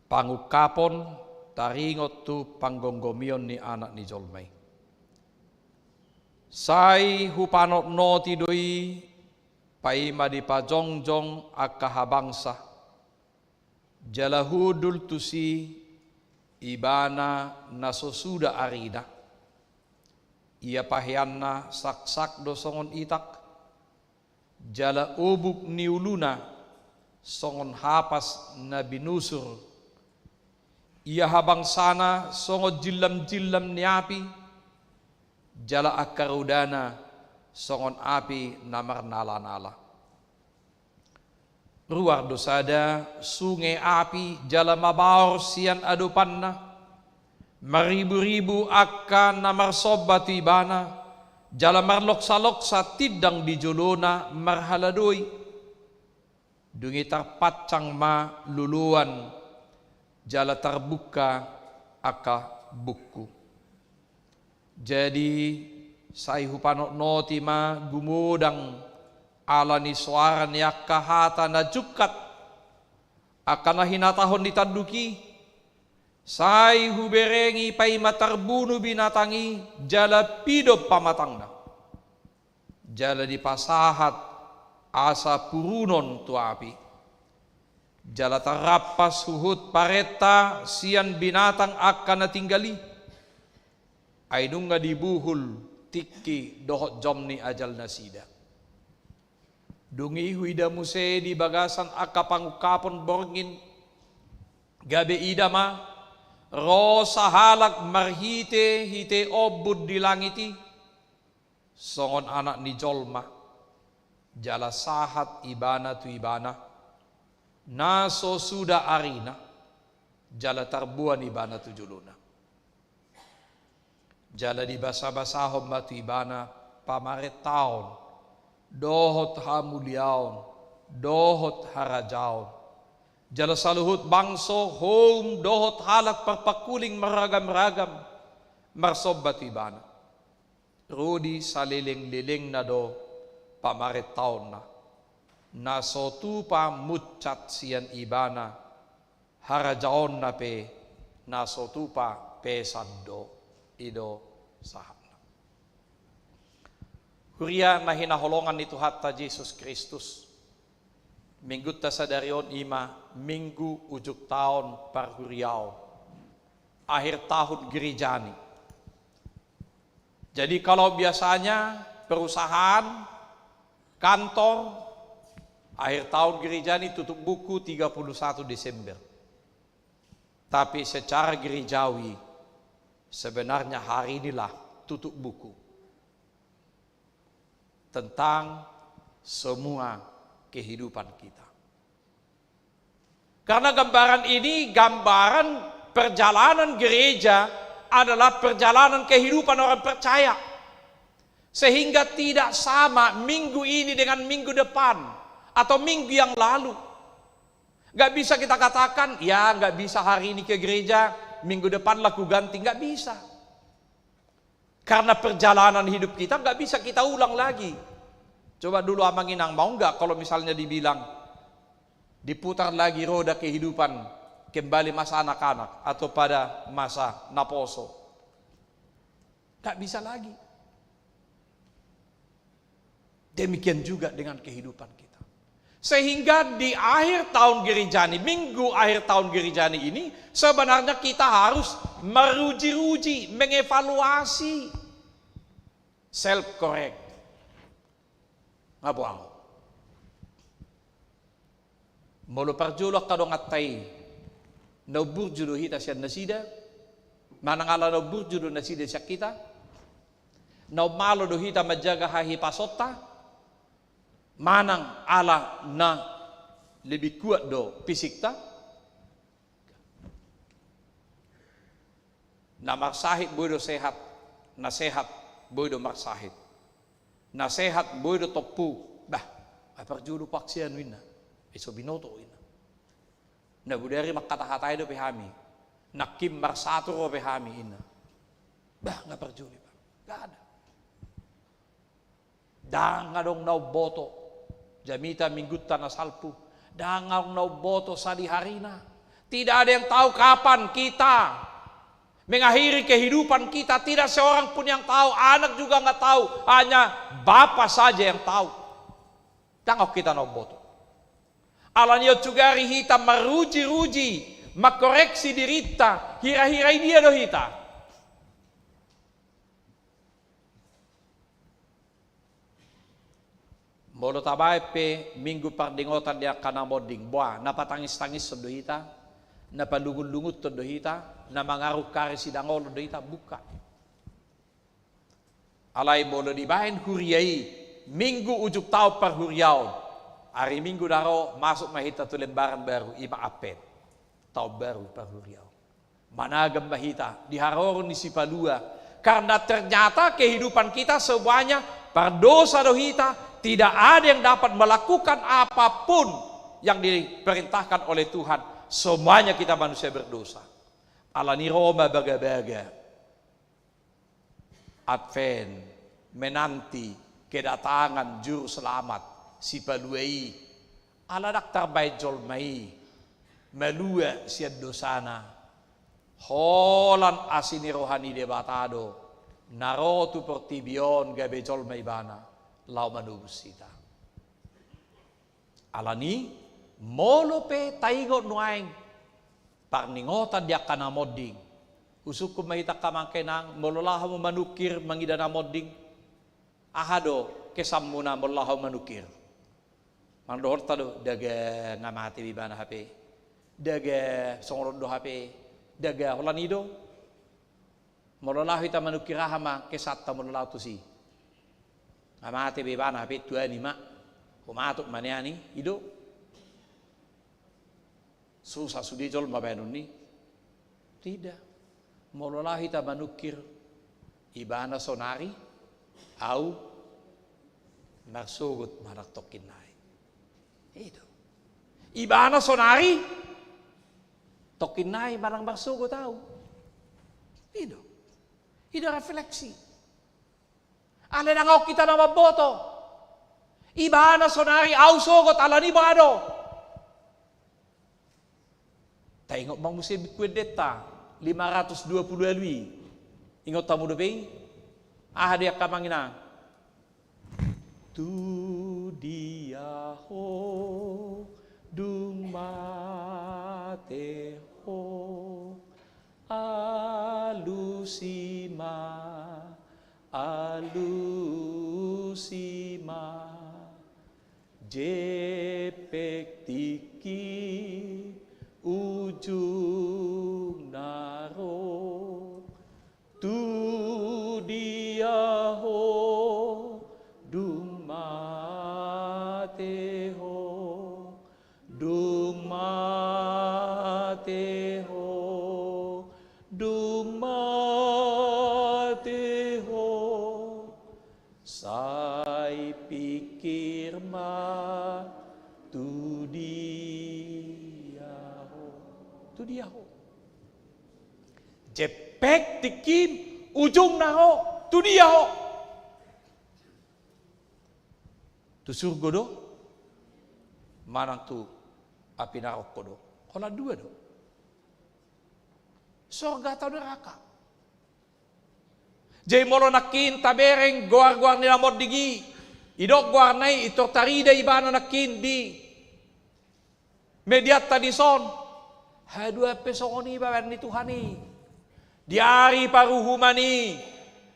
Pangungkapon taringot tu panggomgomion ni Anak ni Jolma i. Sai hupanotnoti do i paima dipajongjong angka habangsa, jala hundul tusi Ibana na so suda arina. Ia paheanna saksak do songon itak, jala obuk ni uluna songon hapas na binusur. Ia habangsana songon jillamjillam ni api, jala angka rodana songon api na marnalanala. Ruar do sada sunge api jala mabaor sian adopanna. Marriburibu angka na marsomba tu Ibana, jala marloksaloksa tindang di jolona marhaladoi. Dung i tarpancang ma loloan, jala tarbungka angka bungku. Jadi, sai hupanotnoti ma gumodang ala ni soara ni angka hata na jungkat, angka na hinatahon ni tanduk i. Sai huberengi paima tarbunu binatang i jala pidop pamatangna, jala dipasahat asa purunon tu api. Jala tarrampas huhut parenta sian binatang angka na tinggal i. Ai nunga dibuhul tingki dohot jom ni ajal nasida. Dung i huida muse di bagasan angka pangungkapon borngin, gabe ida ma, ro sahalak marhitehite ombun di langit i, songon Anak ni Jolma, jala sahat ibana tu Ibana, na so suda arina, jala tarboan Ibana tu jolona. Jala dibasabasahon ma tu Ibana pamarentaon, dohot hamuliaon, dohot harajaon. Jala saluhut bangso, houm, dohot halak parpangkuling marragamragam marsomba tu Ibana. Ro di salelenglelengna do pamarentaonna, na so tupa munsat sian Ibana, harajaonna pe na so tupa pesan do. I do sahatna. Huria na hinaholongan ni Tuhanta Jesus Kristus, minggunta sadari on i ma minggu ujung taon parhuriaon, akhir tahun gerejani. Jadi, kalau biasanya perusahaan, kantor, akhir tahun gereja ini tutup buku tiga puluh satu Desember. Tapi secara gerejawi, sebenarnya hari inilah tutup buku tentang semua kehidupan kita. Karena gambaran ini, gambaran perjalanan gereja adalah perjalanan kehidupan orang percaya. Sehingga tidak sama minggu ini dengan minggu depan atau minggu yang lalu. Gak bisa kita katakan, "Ya, gak bisa hari ini ke gereja, minggu depan lah ku ganti." Gak bisa. Karena perjalanan hidup kita gak bisa kita ulang lagi. Coba dulu Amang Inang, mau gak kalau misalnya dibilang, diputar lagi roda kehidupan, kembali masa anak-anak atau pada masa naposo? Gak bisa lagi. Demikian juga dengan kehidupan kita. Sehingga di akhir tahun gereja ini, minggu akhir tahun gereja ini, sebenarnya kita harus meruji-ruji, mengevaluasi, self correct. Nga boa. Molo parjolo angka donganta i, na umburju do hita sian nasida, manang ala na umburju do nasida sian hita, na ummalo do hita manjaga hahipasonta, manang ala na lebih kuat do fisikta. Na marsahit boi do sehat, na sehat boi do marsahit, na sehat boi do tompu. Bah, ai parjolo paksian ninna. Eh, so binoto ninna. Na bodari mangkata-hatai dope hami. Nangkin marsatur dope hami ninna. Bah, nga parjolo, Pak. Nga ada. Ndang adong na umboto jamita minggunta na salpu. Ndang adong na umboto sadiharina. Tidak ada yang tahu kapan kita mengakhiri kehidupan kita. Tidak seorang pun yang tahu. Anak juga nggak tahu. Hanya Bapa saja yang tahu. Ndang adong hita na umboto. Alani on sugari hita maruji-ruji, mangkoreksi dirinta, hira-hira i dia do hita. Molo tabaen pe Minggu pardingotan di angka na monding, boa, na patangis-tangishon do hita, na palungun-lunguthon do hita, na mangarungkari sidangolon do hita, buka. Alai molo dibaen huria i, Minggu ujung taon parhuriaon, ari Minggu na ro masuk ma hita tu lembaran baru, i ma Advent, taon baru parhuriaon. Managam ma hita di haroro ni Sipalua, karena ternyata kehidupan kita semuanya pardosa do hita, tidak ada yang dapat melakukan apapun yang diperintahkan oleh Tuhan, semuanya kita manusia berdosa. Alani ro ma bagabaga Advent, menanti kedatangan Juru Selamat, Sipalua i, ala ndang tarbaen jolma i malua sian dosana, holan asi ni roha ni Debata do na ro tu portibi on gabe jolma ibana, laho manobus hita. Alani, molo pe taingot nuaeng parningotan di angka na monding, husungkun ma hita angka amang inang, molo laho hamu manukir mangida na monding, aha do kesanmuna molo laho manukir? Manang dohononta do, daga nga mate be ibana hape, daga songon on do hape, daga holan i do. Molo laho hita manukir, aha ma kesanta molo laho tusi? Nga mate be ibana hape, tuani ma, humatok ma nian i, i do. Susa sude jolma baenon ni. Tidak. Molo laho hita manukir, ibana sonari, au marsogot manang tongkin nai. I do. Ibana sonari, tongkin nai manang marsogot au. I do. I do refleksi. Alai ndang adong hita na mamboto. Ibana sonari, au sogot, alani boha do? Taingot ma muse Buku Endenta lima ratus dua puluh ualu i. Ingot hamu dope i? Aha do i angka amang inang? Tu dia ho dung mate ho, alusi ma, alusi ma. Jempek tingki ujungna ro. Tu dia ho dung mate ho, dung mate ho, dung mate ho. Sai pikir ma tu dia ho. Tu dia ho? Jempek tingkim ujungna ho. Tu dia ho? Tu surgo do? Manang tu api narokko do? Holan dua do. Sorga atau neraka? Jadi molo nangkin tabereng goar-goar ni na monding i, idok goarna i, pintor tarida ibana nangkin di medianta dison. Haduan pe songon i baen ni Tuhan i. Di ari paruhuman i,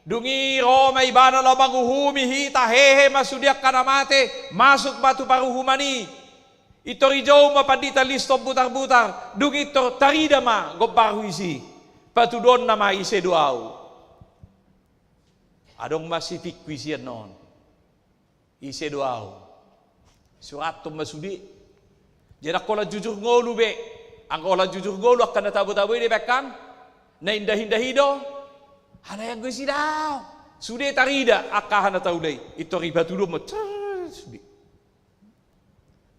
Dung i ro ma ibana laho manguhumi hita, hehe ma sude angka na mate, masuk ma tu paruhuman i. Pintor dijou ma pandita Liston butar-butar, dung i pintor tarida ma gombarhu disi. Patuduonna ma ise do ahu. Adong ma sipikku i sian on. Ise do ahu. Surathon ma sude. Jadi anggo holan jujur ngolu be. Anggo holan jujur ngolu angka na tabo-tabo i dibaen kan. Na indah-indah i do. Alai anggo ise do ahu. Sude tarida angka aha na taula i. Pintor dipatuduhon ma. Trrr, sude.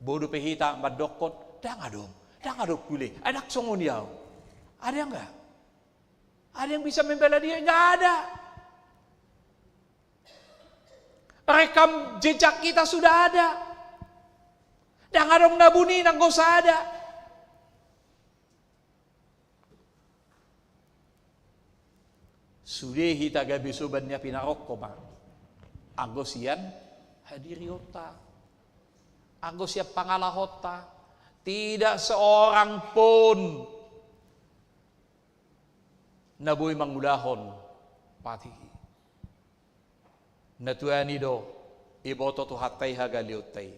Boi dope hita mandokkon. Ndang adong. Ndang adong hule. Ai ndang songon i ahu. Ada nggak? Ada yang bisa membela dia? Nggak ada. Rekam jejak kita sudah ada. Ndang adong na buni nanggo sada. Sude hita gabe soban ni api narokko ma. Anggo sian hadirionta. Anggo sian pangalahonta. Tidak seorang pun na boi mangulahon patik i. Na tuani do, diboto Tuhanta i hagaleonta i.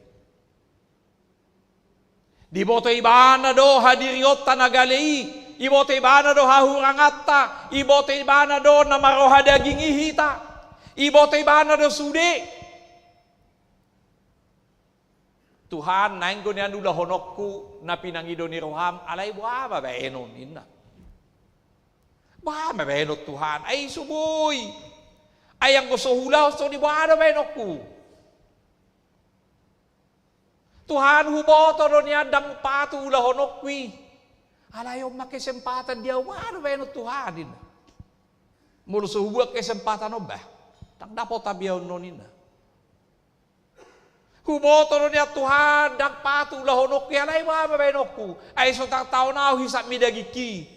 Diboto ibana do hadirionta na gale i. Diboto ibana do hahuranganta. Diboto ibana do na marroha daging i hita. Diboto ibana do sude. Tuhan, naeng do nian ulahononku na pinangido ni roham, alai boha ma baenon, ninna. Boha ma baenon Tuhan, ai so boi. Ai anggo so huulahon songon i boha do baenonku. Tuhan, huboto do nian ndang patut ulahononku i. Alai on ma kesempatan di ahu, boha do baenon Tuhan, ninna. Molo so hubuat kesempatan on bah. Ndang dapot ahu on, ninna. Huboto do nian Tuhan, ndang patut ulahononku i, alai boha ma baenonku. Ai so tartaon ahu hisap ni dagingki.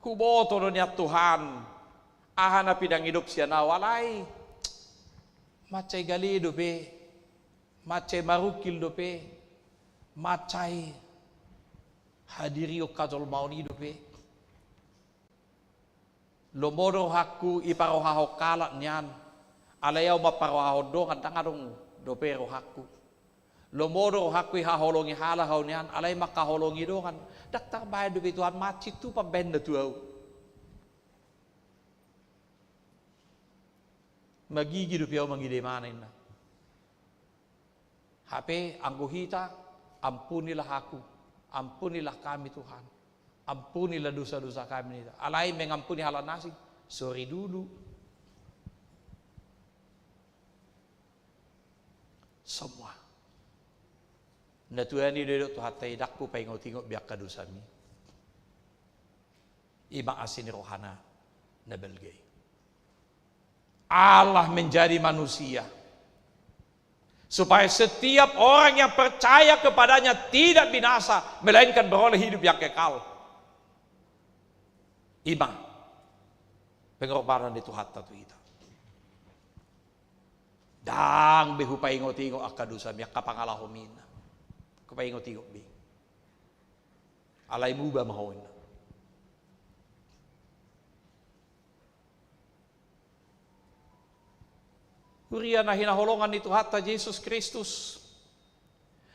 Huboto do nian Tuhan, aha na pinangidop sian ahu alai. Mansai gale dope, mansai marungkil dope, mansai hadirion hajolmaon i dope. Lomo do rohangku diparohahon halak nian, alai ahu mamparohahon dongan ndang adong dope rohangku. Lomo do rohangku dihaholongi halak ahu nian, alai mangkaholongi dongan ndang tarbahen dope Tuhan, mansai tu pambahenna tu ahu. Magigi dope ahu mangida ibana, ninna. Hape anggo hita, ampunilah aku, ampunilah kami Tuhan, ampunilah dosa-dosa kami, ninna. Alai mengampuni halak na asing, sorry dulu. Semua. Na tuani do didok Tuhanta i, ndang hupaingot-ingot be angka dosami. I ma asi ni rohana na balga i. Allah menjadi manusia supaya setiap orang yang percaya kepada-Nya tidak binasa, melainkan beroleh hidup yang kekal. I ma pengorbanan ni Tuhanta tu hita. Ndang be hupaingot-ingot angka dosami, angka pangalahomi, ninna. Hupaingot-ingot be. Alai muba ma ho, ninna. Huria na hinaholongan ni Tuhanta Jesus Kristus,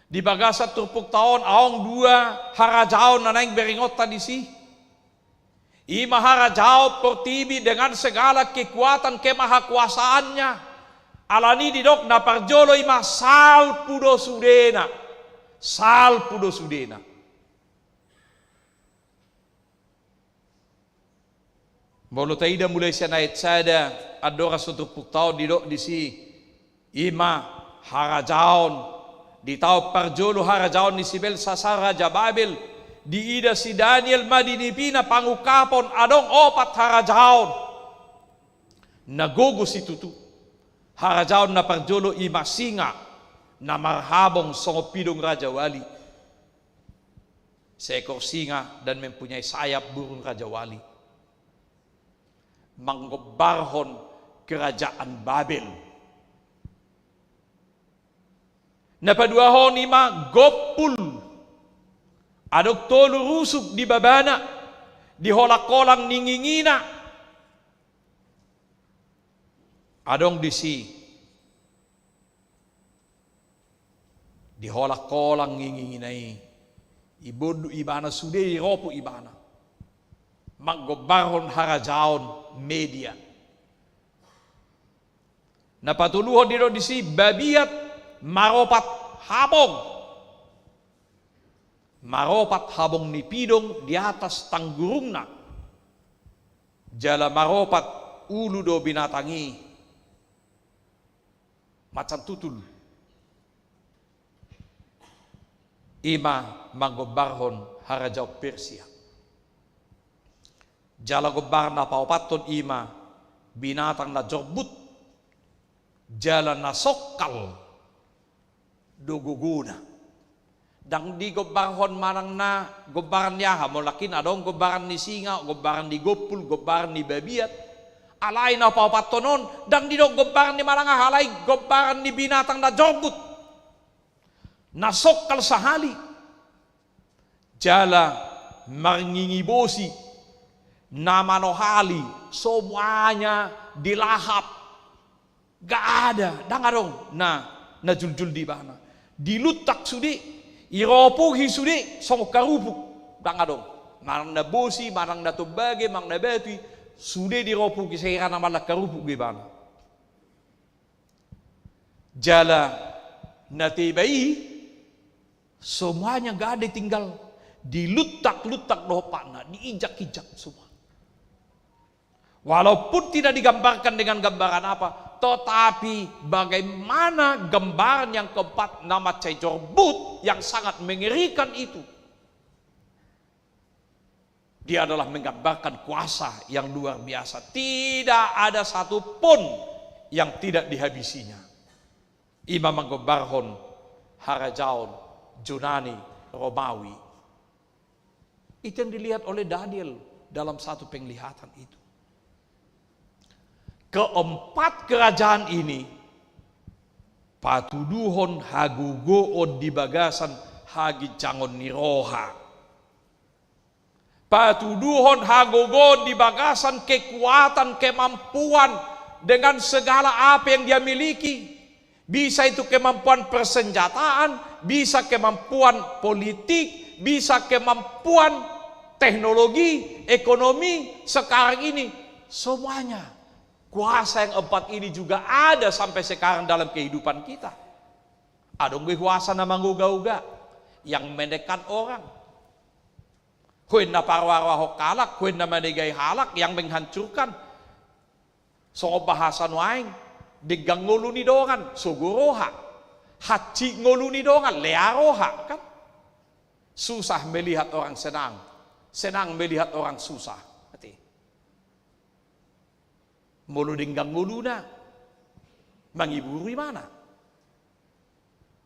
di bagasan turpukta on adong dua harajaon na naeng beringonta disi. I ma harajaon portibi dengan segala kekuatan kemahakuasaannya. Alani didok na parjolo i ma salpu do sudena. Salpu do sudena. Molo taida mulai sian ayat sada, andorang so turpukta on didok disi, i ma harajaon, di taon parjolo harajaon ni si Belsasar raja Babel, diida si Daniel ma di nipina pangungkapon adong opat harajaon. Na gogo situtu. Harajaon na parjolo i ma singa, na marhabong songon pidong rajawali. Seekor singa dan mempunyai sayap burung rajawali. Manggombarhon kerajaan Babel. Na paduahon i ma gompul. Adong tolu rusuk di babana. Di holang-holang ni ngingina. Adong disi. Di holang-holang ni ngingina i. Ibondut ibana sude, iropuk ibana. Manggombarhon harajaon media. Na patoluhon didok disi, babiat maropat habong. Maropat habong ni pidong di atas tanggurungna. Jala maropat ulu do binatang i. Macan tutul. I ma manggombarhon harajaon Persia. Jala gombar na paopathon i ma binatang na jorbut, jala na songkal do gogona. Ndang digombarhon manang na gombaran ni aha, molo nangkin adong gombaran ni singa, gombaran ni gompul, gombaran ni babiat. Alai na paopathon on, ndang didok gombaran ni manang aha, alai gombaran ni binatang na jorbut. Na songkal sahali. Jala marngingi bosi, na manohali, semuanya dilahap. Gak ada, ndang adong na, na juljul di ibana. Diluntak sude, iropuhi sude songon karupuk, ndang adong. Manang na bosi, manang na tombage, manang na batu i, sude diropuhi, sahira na mangallang karupuk do ibana. Jala na teba i, semuanya gak ada tinggal, diluntak-luntak do ompatna, diinjak-injak semua. Walaupun tidak digambarkan dengan gambaran apa, tetapi bagaimana gambaran yang keempat, na mansai jorbut, yang sangat mengerikan itu. Dia adalah menggambarkan kuasa yang luar biasa. Tidak ada satu pun yang tidak dihabisinya. I ma manggombarhon harajaon Junani Romawi. Itu yang dilihat oleh Daniel dalam satu penglihatan itu. Keempat kerajaan ini patuduhon hagogoon di bagasan haginjangon ni roha. Patuduhon hagogoon di bagasan kekuatan, kemampuan dengan segala apa yang dia miliki. Bisa itu kemampuan persenjataan, bisa kemampuan politik, bisa kemampuan teknologi, ekonomi sekarang ini. Semuanya. Kuasa yang empat ini juga ada sampai sekarang dalam kehidupan kita. Adong be kuasa na mangoga-oga, yang menekan orang. Huin na paroa-roahon halak, huin na manegai halak, yang menghancurkan. Songon bahasa nuaeng, denggan ngolu ni dongan, sogo roha. Hansit ngolu ni dongan, lea roha, kan? Susah melihat orang senang, senang melihat orang susah. Ate. Molo denggan ngoluna, mangiburu ibana.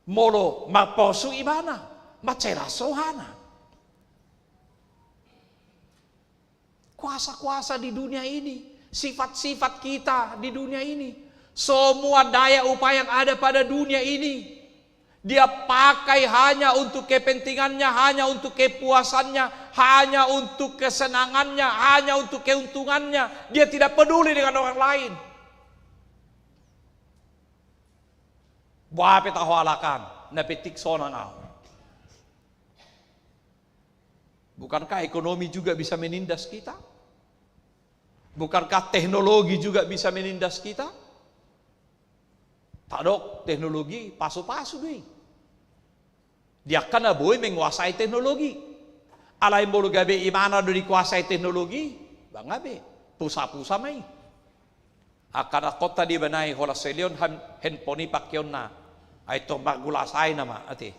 Molo marporsu ibana, mansai las rohana. Kuasa-kuasa di dunia ini, sifat-sifat kita di dunia ini, semua daya upaya yang ada pada dunia ini, dia pakai hanya untuk kepentingannya, hanya untuk kepuasannya, hanya untuk kesenangannya, hanya untuk keuntungannya. Dia tidak peduli dengan orang lain. Boha pe taho halak an, na penting sonang ahu. Bukankah ekonomi juga bisa menindas kita? Bukankah teknologi juga bisa menindas kita? Tadok teknologi, pasu-pasu do i. Di angka na boi menguasai teknologi. Alai molo gabe ibana do dikuasai teknologi, banga be, pusa-pusa ma i. Angka na konta di ibana i, holan seleon han-, handphone i pakeonna, ai tor margulasa i nama, ate.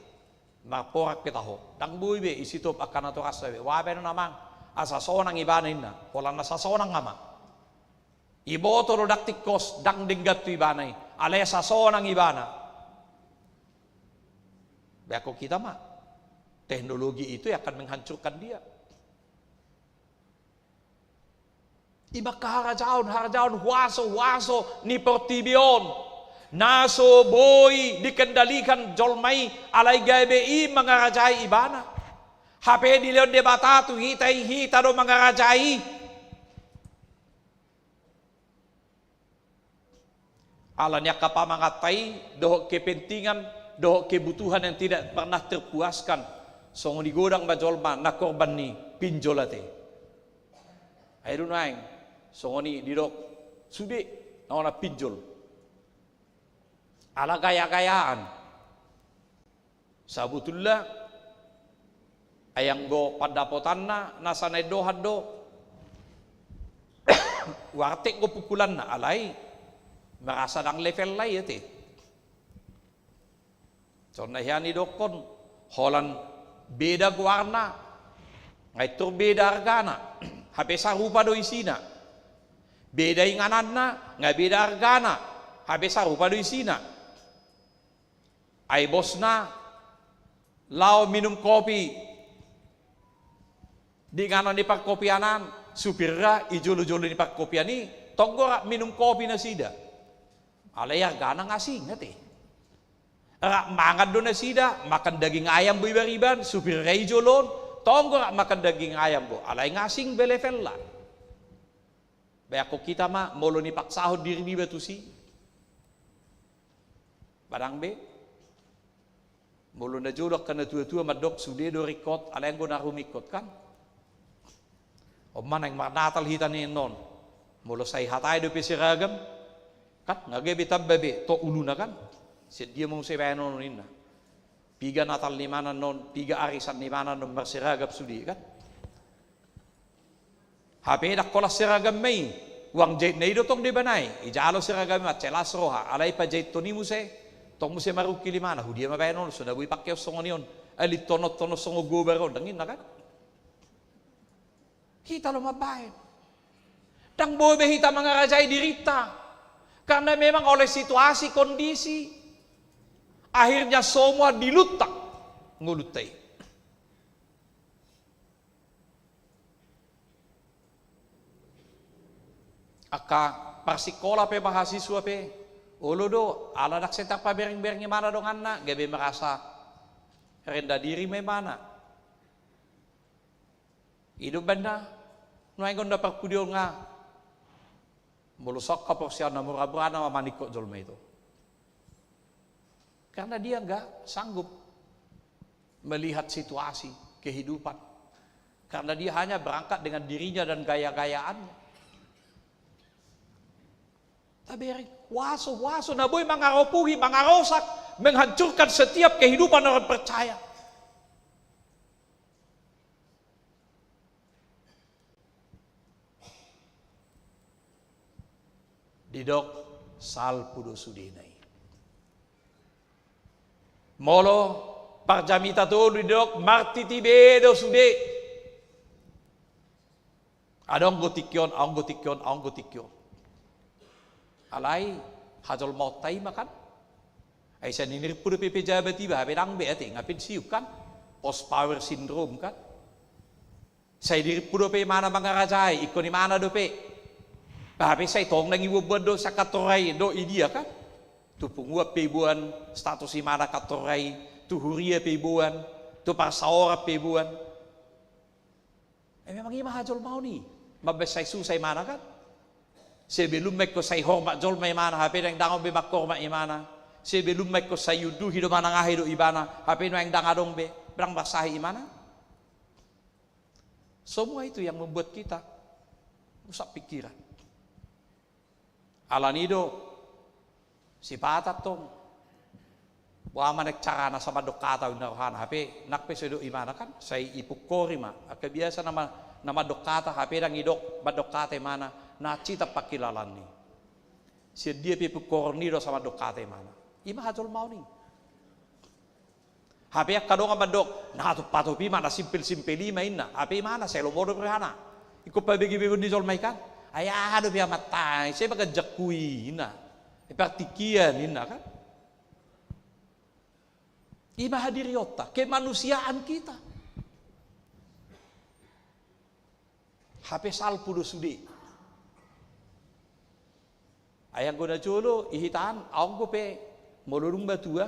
Marporak pe taho. Ndang boi be, i sitop angka natorasna be. Boha pe annon amang, asa sonang ibana ninna. Holan asa sonang ama. Iboto do ndang tingkos, ndang denggan tu ibana i. Alai asa sonang ibana. Beako kita ma. Teknologi itu yang akan menghancurkan dia. I ma angka harajaon, harajaon, huaso, huaso ni portibi on. Na so boi dikendalikan jolma i, alai gabe i mangarajai ibana. Hape dilehon Debata tu hita i, hita do mangarajai. Alani angka pamanganta i, dohot kepentingan, dohot kebutuhan yang tidak pernah terpuaskan. Songon i godang ma jolma na korban ni pinjol ate. Ai do nuaeng, songon i didok sude na hona pinjol. Ala gaya-gayaan. Sabotulna, ai anggo pandapotanna, na sanaindohan do. Wartek do pukulanna, alai merasa ndang levelna i ate. Songon na hian didokkon, holan beda goarna, nga intor beda argana, hape sarupa do isina. Beda ingananna, nga beda argana, hape sarupa do isina. Ai bosna laho minum kopi di inganan ni parkopian an, supirna i jolo-jolo ni parkopian i, tong do rap minum kopi nasida. Alai argana nga asing ate. Rap mangan do nasida, makan daging ayam do ibariban, supirna i jolo on, tong do rap makan daging ayam do, alai nga asing be levelna. Bayangkon hita ma, molo nipaksahon diri niba tusi. Ba ndang be. Molo na jolo angka na tua-tua mandok sude do ringkot, alai anggo na rumingkot kan. On ma naeng marnatal hita ninna on. Molo sai hatai dope seragam, kan nga gabe tamba be, tok uluna kan. Sian dia ma muse baenon on ninna. Piga Natal ni ibana on, piga arisan ni ibana on marseragam sude kan. Hape ndang holan seragam ma i, uang jaitna i do tong do ibana i, ijalo seragam i mansai las roha, alai pajaithon i muse, tong muse marungkil ibana, hudia ma baenon on, so na boi pangkeon songon i on, alithononthon songon gobar on, ndang ninna kan. Hita do mambaen. Ndang boi be hita mangarajai dirinta. Karena memang oleh situasi, kondisi, akhirnya semua diluntak ngolunta i. Angka parsikola pe, mahasiswa pe, olo do, ala ndang sai tarpabereng-bereng ibana donganna, gabe merasa rendah diri ma ibana. I do umbahen na nuaeng on na parpudi on nga, molo so angka porseaon na mura-mura na ma maningkot jolma i tu. Karena dia nggak sanggup melihat situasi kehidupan. Karena dia hanya berangkat dengan dirinya dan gaya-gayaannya. Tabereng, huaso, huaso, na boi mangaropuhi, mangarosak, menghancurkan setiap kehidupan orang percaya. Didok, salpu do sudena i. Molo parjamita tolu didok, martiti be do sude. Adong do tingki on, adong do tingki on, adong do tingki on. Alai, hajolmaonta i ma kan. Ai sai nirimpu dope pejabat iba, hape ndang be ate, nga pensiun kan. Post power syndrome kan. Sai dirimpu dope imana mangarajai, ingkon imana dope. Hape sai tong ndang iboanboan do sian kantor i, do i dia kan. Tu punguan pe iboan status imana kantor i, tu huria pe iboan, tu parsaoran pe iboan. Eh, memang i ma hajolmaon i. Mambaen sai susa imana kan. Sebelum ma ingkon sai hormat jolma imana, hape ndang dang on be manghormat imana. Sebelum ma ingkon sai iunduhi do manangahi do ibana, hape nuaeng ndang adong be, ndang marsahi imana. Semua itu yang membuat kita rusak pikiran. Alani do, sipata tong. Boha ma naeng carana asa mandok hata ninna rohana, hape nang pe so idok imana kan, sai ipungkori ma. Angka biasa na ma-, na mandok hata, hape ndang idok mandok hata imana, na hansit pangkilalaan i. Sian dia pe pungkoron i do asa mandok hata imana. I ma hajolmaon i. Hape angka dongan mandok, na hatop-hatop i ma, na simpel-simpel i ma ninna. Hape imana sai lomo do rohana. Ingkon pabege-begeon ni jolma i kan. Ai aha dope amanta i, sai ma ganjangku i ninna. Partingkian ninna kan. I ma hadirionta, kemanusiaan kita. Hape salpu do sude. Ai anggo na jolo, i hita an, adong dope, molo dung matua,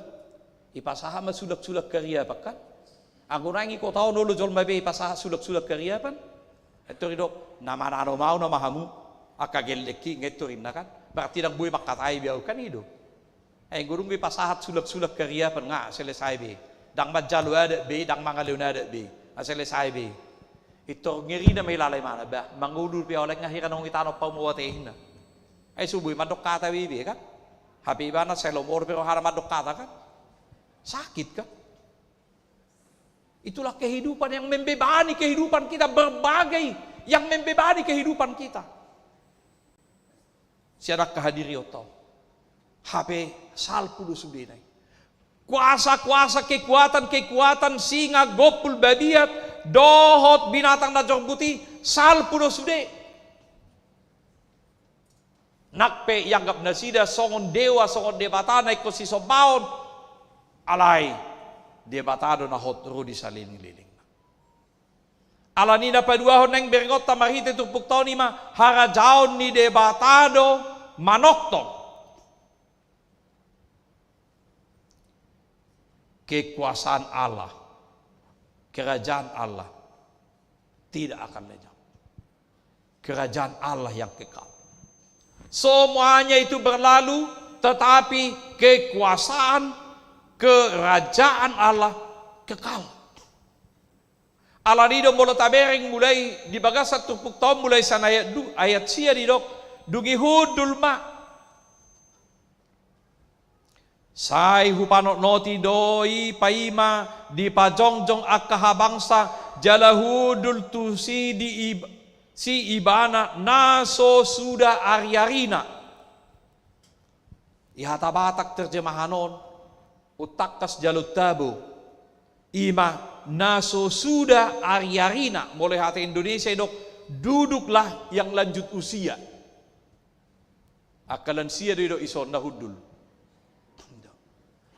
ipasahat ma sulak-sulak kariapan kan. Anggo naeng i kota on olo jolma be pasahat sulang-sulang kariapan. Etor i dok, na mananom au nama hamu, angka gellengki, ngetor inna kan. Berarti ndang boi mangkatai be au kan i do. Ai anggo dung be pasahat sulang-sulang kariapan nga selesai be. Ndang manjalo adat be, ndang mangalehon adat be. Nga selesai be. Itor ngerina ma ilala imana, bah, mangolu pe au lae nga hira naung itanom paumau ate inna. Ai so boi mandok hata be ibe kan. Hape ibana selom or pe rohana mandok hata kan. Sakit kan. Itulah kehidupan yang membebani kehidupan kita, berbagai yang membebani kehidupan kita. Sian angka hadirionta on. Hape salpu do sudena i. Kuasa-kuasa, kekuatan-kekuatan singa, gompul, babiat, dohot binatang na jorbut i, salpu do sude. Nang pe ianggap nasida songon dewa, songon debata na ingkon sisombaon, alai Debata do na hot ro di saleleng-lelengna. Alani na paduahon naeng berengonta marhite turpukta on i ma, harajaon ni Debata do manongtong. Kekuasaan Allah, kerajaan Allah tidak akan lenyap. Kerajaan Allah yang kekal. Semuanya itu berlalu, tetapi kekuasaan kerajaan Allah kekal. Alani do molo tabereng mulai di bagasan turpukta on mulai sian ayat du-, ayat sia didok, dung i hundul ma. Sai hupanotnoti do i paima dipajongjong angka habangsa jala hundul tusi di ib-, si ibana na so suda ari-arina. I hata Batak terjemahan on, untangkas jala untabo. I ma na so suda ari-arina, molo hata Indonesia idok, duduklah yang lanjut usia. Angka lansia do idok ison na hundul.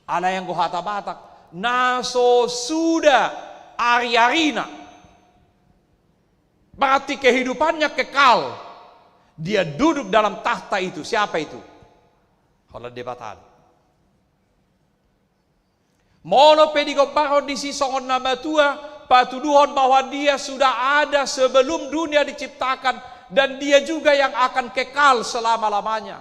Alai anggo hata Batak, na so suda ari-arina. Berarti kehidupannya kekal. Dia duduk dalam tahta itu. Siapa itu? Holan Debata do. Molo pe digombarhon disi songon na matua, patuduhon bahwa Dia sudah ada sebelum dunia diciptakan, dan Dia juga yang akan kekal selama-lamanya.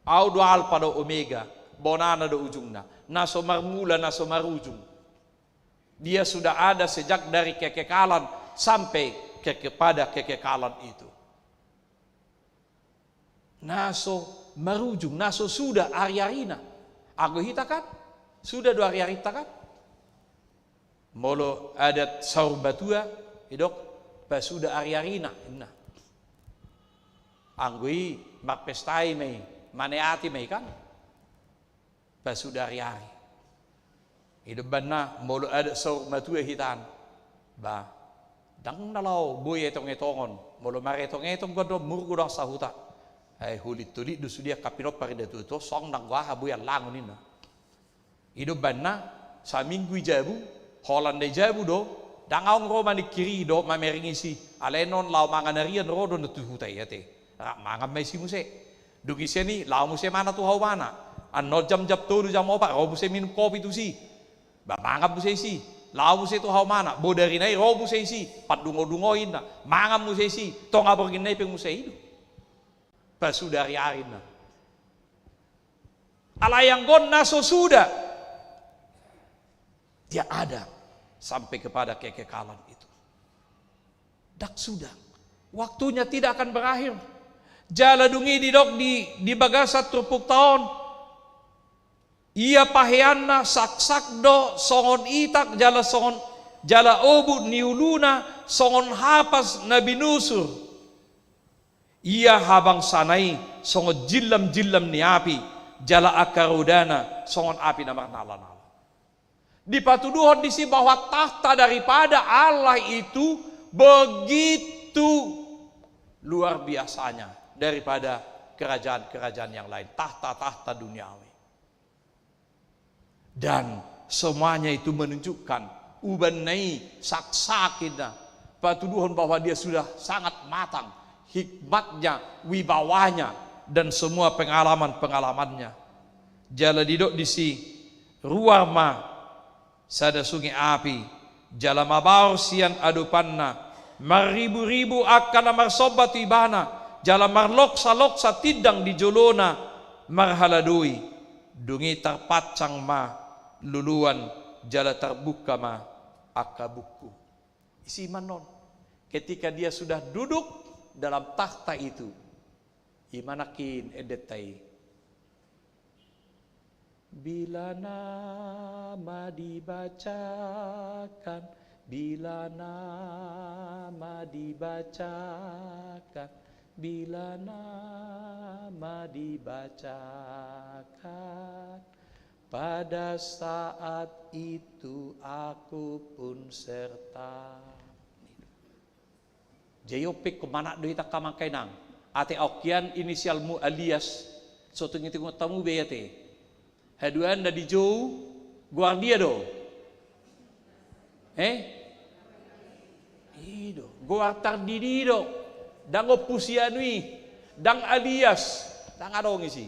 Au do Alpa do Omega, bonana do ujungna, na so marmula, na so marujung. Dia sudah ada sejak dari kekekalan sampai ke-, kepada kekekalan itu. Na so marujung, na so suda ari-arina. Anggo hita kan, suda do ari-arinta kan. Molo adat saur matua, idok, pasuda ari-arina, inna. Anggo i marpesta i ma i, maneati ma i kan. Pasuda ari-ari. I do umbahen na molo adat saur matua hita an. Ba, ndang na laho boi etong-etongon. Molo maretong-etong gondom muruk do sahuta. Ai holit-holit do sude angka pinompar ni natua-tua, so ndang aha boi allangon inna. I do umbahen na saminggu i jabu, holan na i jabu do, ndang adong ro maningkiri dohot mamereng isi. Alai annon laho mangan arian ro do na tu huta i ate. Rap mangan ma isi muse. Dung i sian i, laho muse ma na tu haumana. Annon jam, jam tolu, jam opat, ro muse minum kopi tusi. Ba mangan muse isi. Laho muse tu haumana. Bodari na i ro muse isi. Pandungo-dungo inna. Mangan muse isi. Tonga borngin na i pe muse i do. Pasuda ari-arina. Alai anggo na so suda. Dia ada sampai kepada kekekalan itu. Ndang suda. Waktunya tidak akan berakhir. Jala dung i didok di, di bagasan turpukta on. Ia paheanna saksak do songon itak jala songon, jala obuk ni uluna songon hapas na binusur. Ia habangsana i songon jillam-jillam ni api, jala angka rodana songon api na marnala-nala. Dipatuduhon disi bahwa tahta daripada Allah itu begitu luar biasanya daripada kerajaan-kerajaan yang lain, tahta-tahta duniawi. Dan semuanya itu menunjukkan, umbahen na i saksak inna, patuduhon bahwa Dia sudah sangat matang, hikmatnya, wibawanya, dan semua pengalaman-pengalamannya. Jala didok disi, ruar ma Sada sunge api, jala mabaor sian adopanna, marribu-ribu angka na marsomba tu ibana, jala marloksa-loksa tindang di jolona, marhaladoi. Dung i tarpansang ma loloan, jala tarbuka ma angka buku. Isi ma annon. Ketika dia sudah duduk dalam takhta itu, i ma nangkin endenta i. Bila nama dibacakan, bila nama dibacakan, bila nama dibacakan, pada saat itu aku pun serta. Jadi on pe ingkon manat do hita angka amang inang. Ate, aut hian inisialmu alias, so tung i tung tamu be ate. Haduan na dijou, goar dia do? Eh? I do, goar tardidi do. Ndang ompu sianu i, ndang alias, ndang adong isi.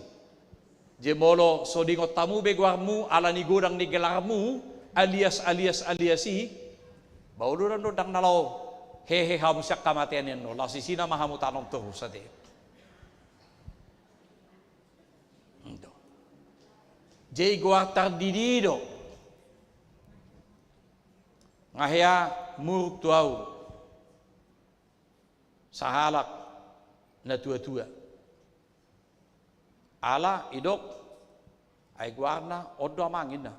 Jadi molo so diingot hamu be goarmu, ala ni godang ni gelarmu, alias, alias, alias i, ba olo do, ndang na laho hehe hamu sian hamatean i annon, laos isi nama hamu tanom torus ate. Jadi goar tardidi do. Nga hea muruk tu ahu sahalak na tua-tua. Ala idok, ai goarna on do amang, ninna.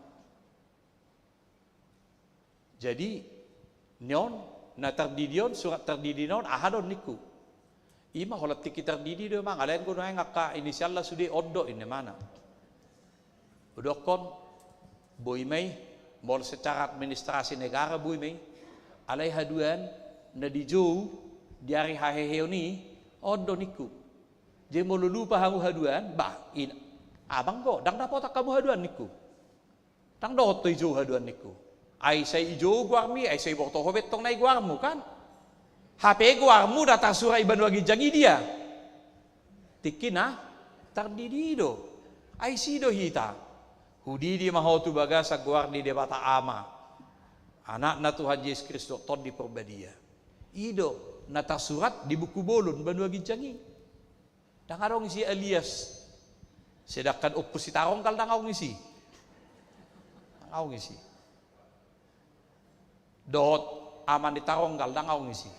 Jadi, ni on, na tardidi on, surat tardidi na on, aha do on ningku. I ma holan tingki tardidi do amang, alai anggo nuaeng angka inisialna sude on do, ninna ibana. Hudokkon, boi ma i, molo secara administrasi negara boi ma i, alai haduan na dijou di ari haheheon i, on do ningku. Jadi molo lupa hamu haduan, bah, in-, abang do, ndang dapotan hamu haduan ningku. Ndang dohot do ijou haduan ningku. Ai sai ijou goarmi, ai sai boto ho be tong na i goarmu kan. Hape goarmu na tarsurat di banua ginjang i dia? Tingki na tardidi do. Ai isi do hita. Hudidi ma ho tu bagasan goar ni Debata Ama, Anakna Tuhan Jesus Kristus, Tondi Porbadia. I do na tarsurat di buku bolon banua ginjang i. Ndang adong isi alias. Sedangkan Ompu Sitaronggal ndang adong isi. Ndang adong isi. Dohot Ama ni Taronggal ndang adong isi.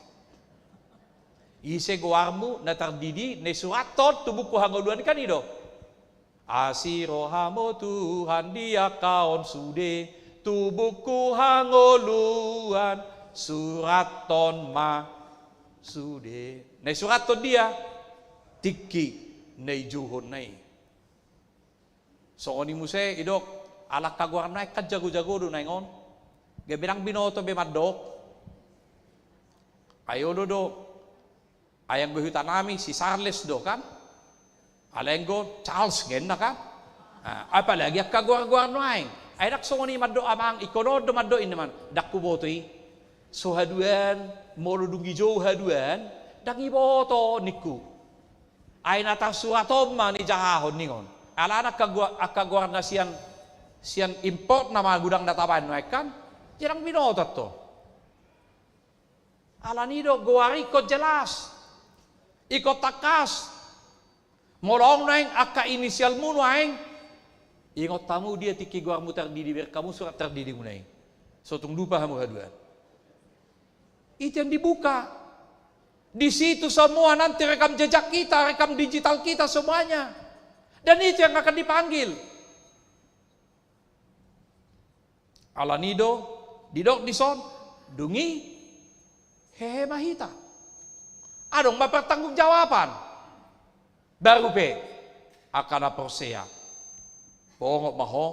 Ise goarmu na tardidi na isurathon tu buku hangoluan i kan i do. Asi rohamu Tuhan di angka on sude, tu buku hangoluan surathon ma sude. Na isurathon dia? Tingki na ijouhonna i. Songon i muse idok, ala angka goar nuaeng kan jago-jago do nuaeng on. Gabe ndang binoto be mandok. Ai olo do. Ai anggo hutanami si Charles do kan. Alai anggo Charles ninna kan. Ah, apalagi angka goar-goar nuaeng. Ai ndang songon i mandok amang, ingkon on do mandok, ninna ibana. Ndang huboto i. So haduan, molo dung ijou haduan, ndang iboto ningku. Ai na tarsurat on ma na ijahahon ninna on. Alana angka goar, angka goar na sian, sian import nama godang na tabaen nuaeng kan. Jadi ndang binoto antong. Alani do goar i ingkon jelas, ingkon tangkas. Molo adong nuaeng angka inisialmu nuaeng, ingot hamu dia tingki goarmu tardidi, bereng hamu surat tardidimuna i. So tung lupa hamu haduan. Itu yang dibuka. Di situ semua nanti rekam jejak kita, rekam digital kita semuanya. Dan itu yang akan dipanggil. Alani do, didok dison, dung i, hehe ma hita. Adong ma pertanggungjawaban. Baru pe, angka na porsea. Bongot ma ho,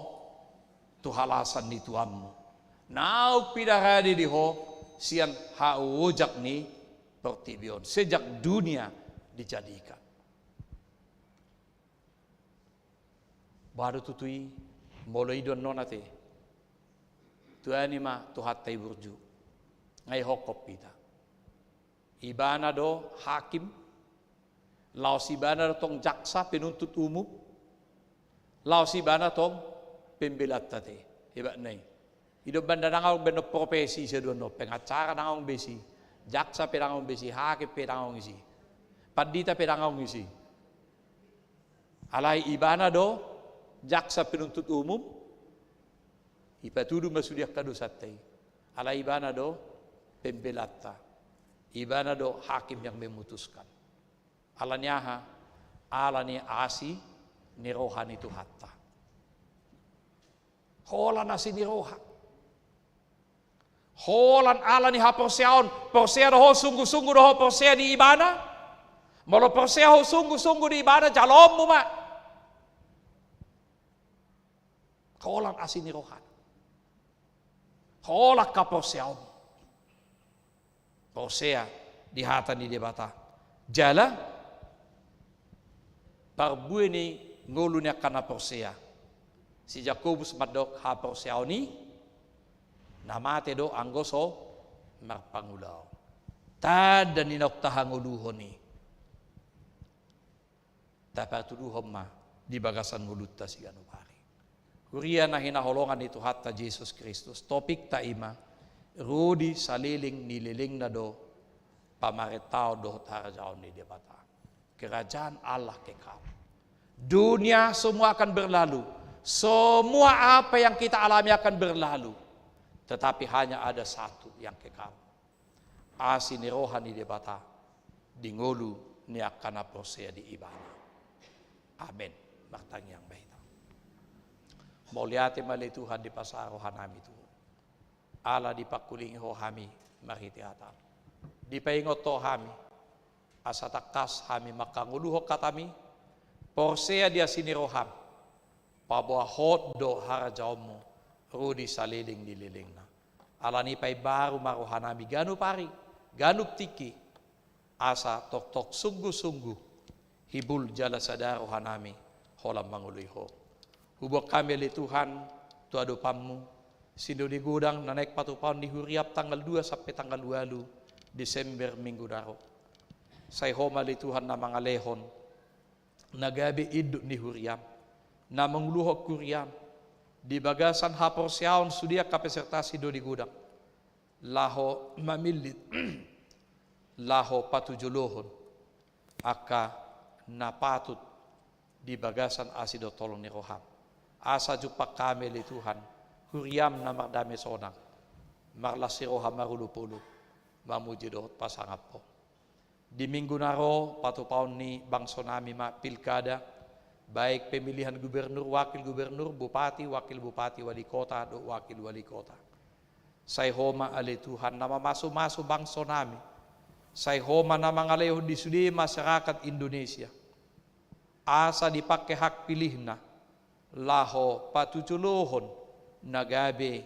tu halasan ni Tuhanmu. Naung pinarade di ho, sian haojak ni portibi on. Sejak dunia dijadikan. Boha do tutu i, molo i do annon ate. Tuani ma Tuhanta i burju. Nga ihophop hita. Ibana do hakim, laos ibana do tong jaksa penuntut umum, laos ibana tong pembelanta ate. Hebatna i. Ido banda ndang adong be annon profesi isi dua annon, pengacara ndang adong be isi, jaksa pe ndang adong be isi, hakim pe ndang adong isi, pandita pe ndang adong isi. Alai ibana do jaksa penuntut umum, ipatudu ma sude angka dosanta i. Alai ibana do pembelanta, ibana do hakim yang memutuskan. Ala ni aha? Ala ni asi ni roha ni Tuhanta. Holan asi ni roha. Holan ala ni haporseaon, porsea do ho sungguh-sungguh do ho porsea di ibana? Molo porsea ho sungguh-sungguh di ibana, jaloonmu ma. Holan asi ni roha. Holan haporseaon. Porsea di hata ni Debata. Jala parbue ni ngolu ni angka na porsea. Si Jakobus mandok haporseaon i na mate do anggo so marpangula. Tanda ni naung tahangoluhon i. Tapatuduhon ma di bagasan ngolunta siganup ari. Huria na hinaholongan ni Tuhanta Jesus Kristus, topikta i ma, ro di saleleng ni lelengna do pamarentaon dohot harajaon ni Debata. Kerajaan Allah kekal. Dunia semua akan berlalu. Semua apa yang kita alami akan berlalu. Tetapi hanya ada satu yang kekal. Asi ni roha ni Debata di ngolu ni angka na porsea di ibana. Amen. Martangiang ma hita. Mauliate ma ale Tuhan dipasahat rohanami tu Ho. Ala dipangkulingi Ho hami marhite hataM. Dipaingot Ho hami. Asa tangkas hami manghangoluhon hataMi. Porsea di asi ni rohaM. Paboa hot do harajaonMu. Ro di saleleng ni lelengna. Alani i paimbaru ma rohanami ganup ari, ganup tingki, asa tongtong sungguh-sungguh hibul jala sada rohanami holan mangoloi Ho. Huboan hami ale Tuhan tu adopanMu, sinode godang na naeng patupaon ni huriaM tanggal dua sampe tanggal ualu Desember minggu na ro. Sai Ho ma ale Tuhan na mangalehon na gabe induk ni huriaM, na manguluhon huriaM, di bagasan haporseaon sude angka peserta sinode godang, laho mamillit, laho patujolohon angka na patut di bagasan asi dohot holong ni rohaM. Asa jumpang hami ale Tuhan, huriaM na mardame sonang, marlas ni roha marolopolop, mamuji dohot pasangap Ho. Di minggu na ro, patupaon ni bangsonami ma pilkada, baik pemilihan gubernur, wakil gubernur, bupati, wakil bupati, wali kota, dohot wakil wali kota. Sai Ho ma ale Tuhan na mamasumasu bangsonami. Sai Ho ma na mangalehon di sude masyarakat Indonesia. Asa dipangke hak pilihna, laho patujolohon na gabe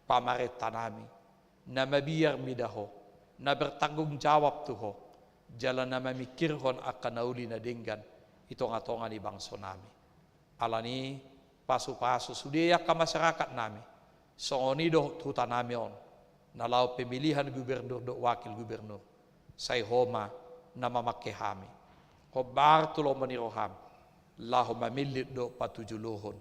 pamarentanami, na mabiar mida Ho, na bertanggung jawab tu Ho, jala na mamingkirhon angka na uli na denggan di tongatonga ni bangsonami. Alani i pasupasu sude angka masyarakatnami, songon i dohot hutanami on, na laho pemilihan gubernur dohot wakil gubernur. Sai Ho ma na mamangke hami. Hombar tu lomo ni rohaM, laho mamillit dohot patujolohon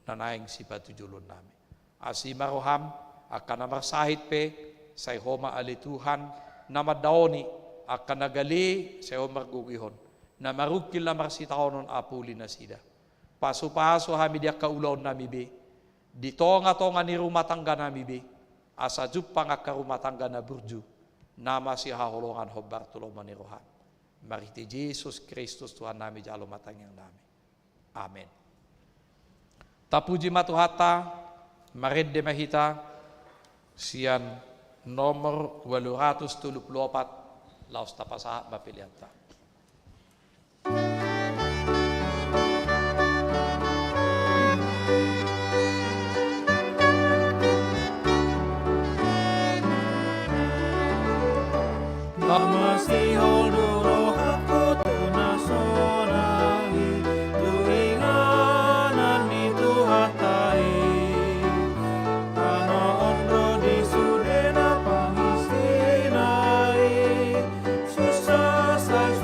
na naeng sipatujolohonnami. Asi ma rohaM, angka na marsahit pe, sai Ho ma ale Tuhan na mandaoni, angka na gale, sai Ho margogihon, na marungkil na marsitaonon apuli nasida. Pasupasu hami di angka ulaonnami be, di tongatonga ni rumah tangganami be, asa jumpang angka rumah tangga na burju, na masihaholongan hombar tu lomo ni rohaM. Marhite Jesus Kristus Tuhannami jalo ma tangiangnami. Amen. Tapuji ma Tuhanta, marende ma hita, sian nomor ualu ratus tolu pulu opat, laos tapasahat ma peleanta. Lam masihol do rohangku tu na sonang i, tu inganan ni Tuhanta i. Tano on do di sude na pangisina i, susa sai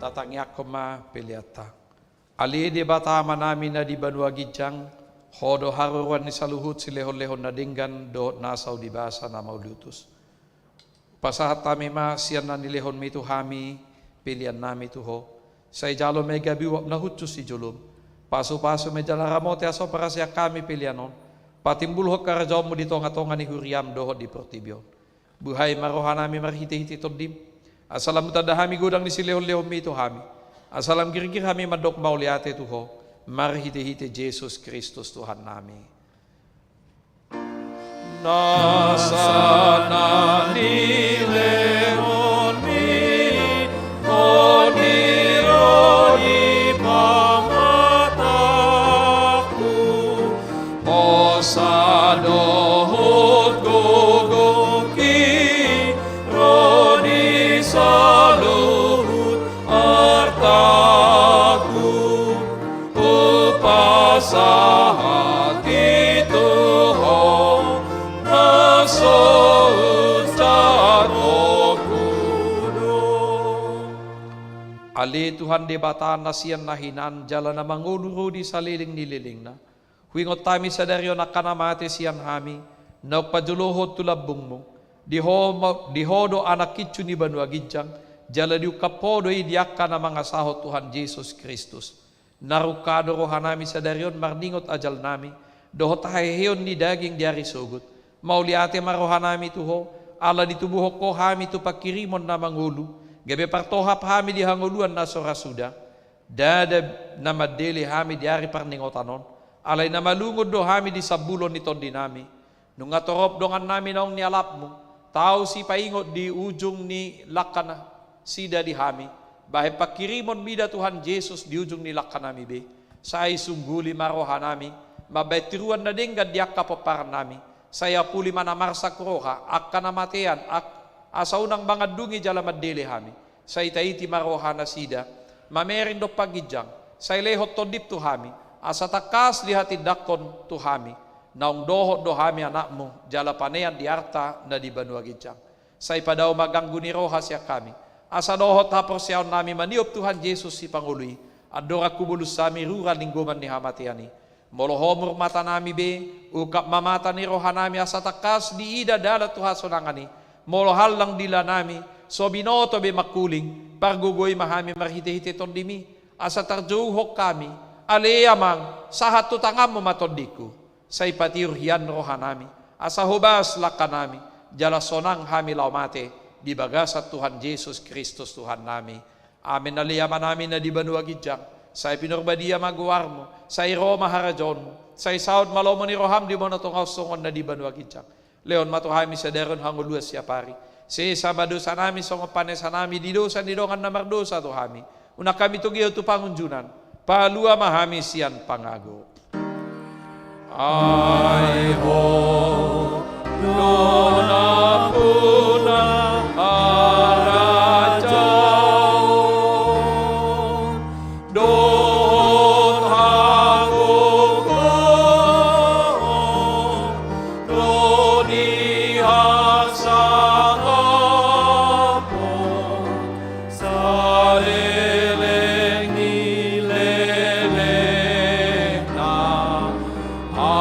Tatangiangkon ma peleanta. Ale Debata Amanami na di banua ginjang, Ho do haroroan ni saluhut silehonlehon na denggan dohot na saudibasa na mauliutus. Pasahat hami ma sian na nilehonmi tu hami peleannami tu Ho. Sai jalo ma i gabe uap na hushus di jolom. Pasupasu ma i jala ramoti asa horas sian hami pelean on patimbulhon harajaonmu di tongatonga ni huriam dohot di portibi on. Buhai ma rohanami marhitehite Tondim, asa lam tanda hami godang ni silehonlehonmi tu hami, asa lam girgir hami mandok mauliate tu Ho marhitehite Jesus Kristus Tuhannami. Nasa na nilehonmi, Ho do i ro ni pamatangku, hosa dohot gogongki, ro di saluhut artangku. Hupasahat i tu Ho na so unjat ho hudok. Ale Tuhan Debata na sian na hinan jala na mangolu ro di saleleng ni lelengna, huingot hami sadari on angka na mate sian hami, naung pajolohon tu lambungmu. Di Ho ma-, di Ho do Anak hinsu ni banua ginjang, jala diungkap Ho do i di angka na mangasahon Tuhan Jesus Kristus. Narungka do rohanami sadari on marningot ajalnami dohot haheheon ni daging di ari sogot. Mauliate ma rohanami tu Ho, ala ditubuhon Ho hami tu pangkirimon na mangolu, gabe partohap hami di hangoluan na so ra suda. Ndada na mandele hami di ari parningotan on, alai na malungun do hami di sambulon ni tondinami. Nunga torop dongannami naung nialapmu, tau sipaingot di ujung ni langka nasida di hami, bahen pangkirimon mida Tuhan Jesus di ujung ni langkanami be. Sai sungguli ma rohanami mambahen tiruan na denggan di angka pomparanami. Sai apuli ma na marsak roha angka na matean, ak-, asa unang mangandungi jala mandele hami. Sai taiti ma roha nasida, mamereng dompak ginjang, sai lehon Tondim tu hami, asa tangkas dihatindangkon tu hami, naung dohot do hami anakmu jala panean di arta na di banua ginjang. Sai padao ma ganggu ni roha sian hami, asa dohot haporseaonnami maniop Tuhan Jesus Sipangolu i, andorang hubolus hami rura linggoman ni hamatean i. Molo homur matanami be, ungkap ma mata ni rohanami asa tangkas diida dalan tu hasonangan i. Molo hallang dilanami, so binoto be mangkuling, pargogoi ma hami marhitehite Tondimi, asa tarjouhon hami. Ale Amang, sahat tu tanganmu ma tondingku, sai patiur hian rohanami, asa hobas langkanami, jala sonang hami laho mate di bagasan Tuhan Jesus Kristus Tuhannami. Amen. Ale Amanami na di banua ginjang, sai pinarbadia ma goarmu, sai ro ma harajaonmu, sai saut ma lomo ni roham di banua tonga on songon na di banua ginjang. Lehon ma tu hami sadari on hangoluan siapari. Sesa ma dosanami songon panesanami di dosa ni dongan na mardosa tu hami. Unang hami togihon tu pangunjunan. Palua ma hami sian pangago. Ai Ho do nampuna harajaon dohot hagogoon ro di hasangapon saleleng ni lelengna. Amen.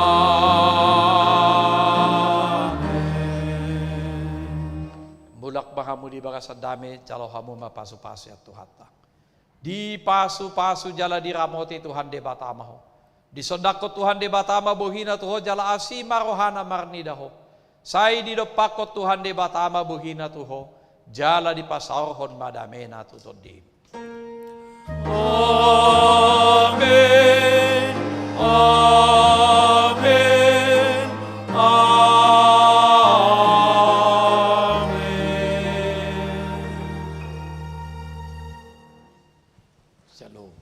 Mulak ma hamu di bagasan dame, jalo hamu ma pasupasu sian Tuhanta. Dipasupasu jala diramoti Tuhan Debata ma ho. Disondangkon Tuhan Debata ma bohina tu ho jala asi ma rohana marnida ho. Sai didompakkon Tuhan Debata ma bohina tu ho, jala dipasaorhon ma damena tu tondim. Amen. Amen. Amen. Shalom.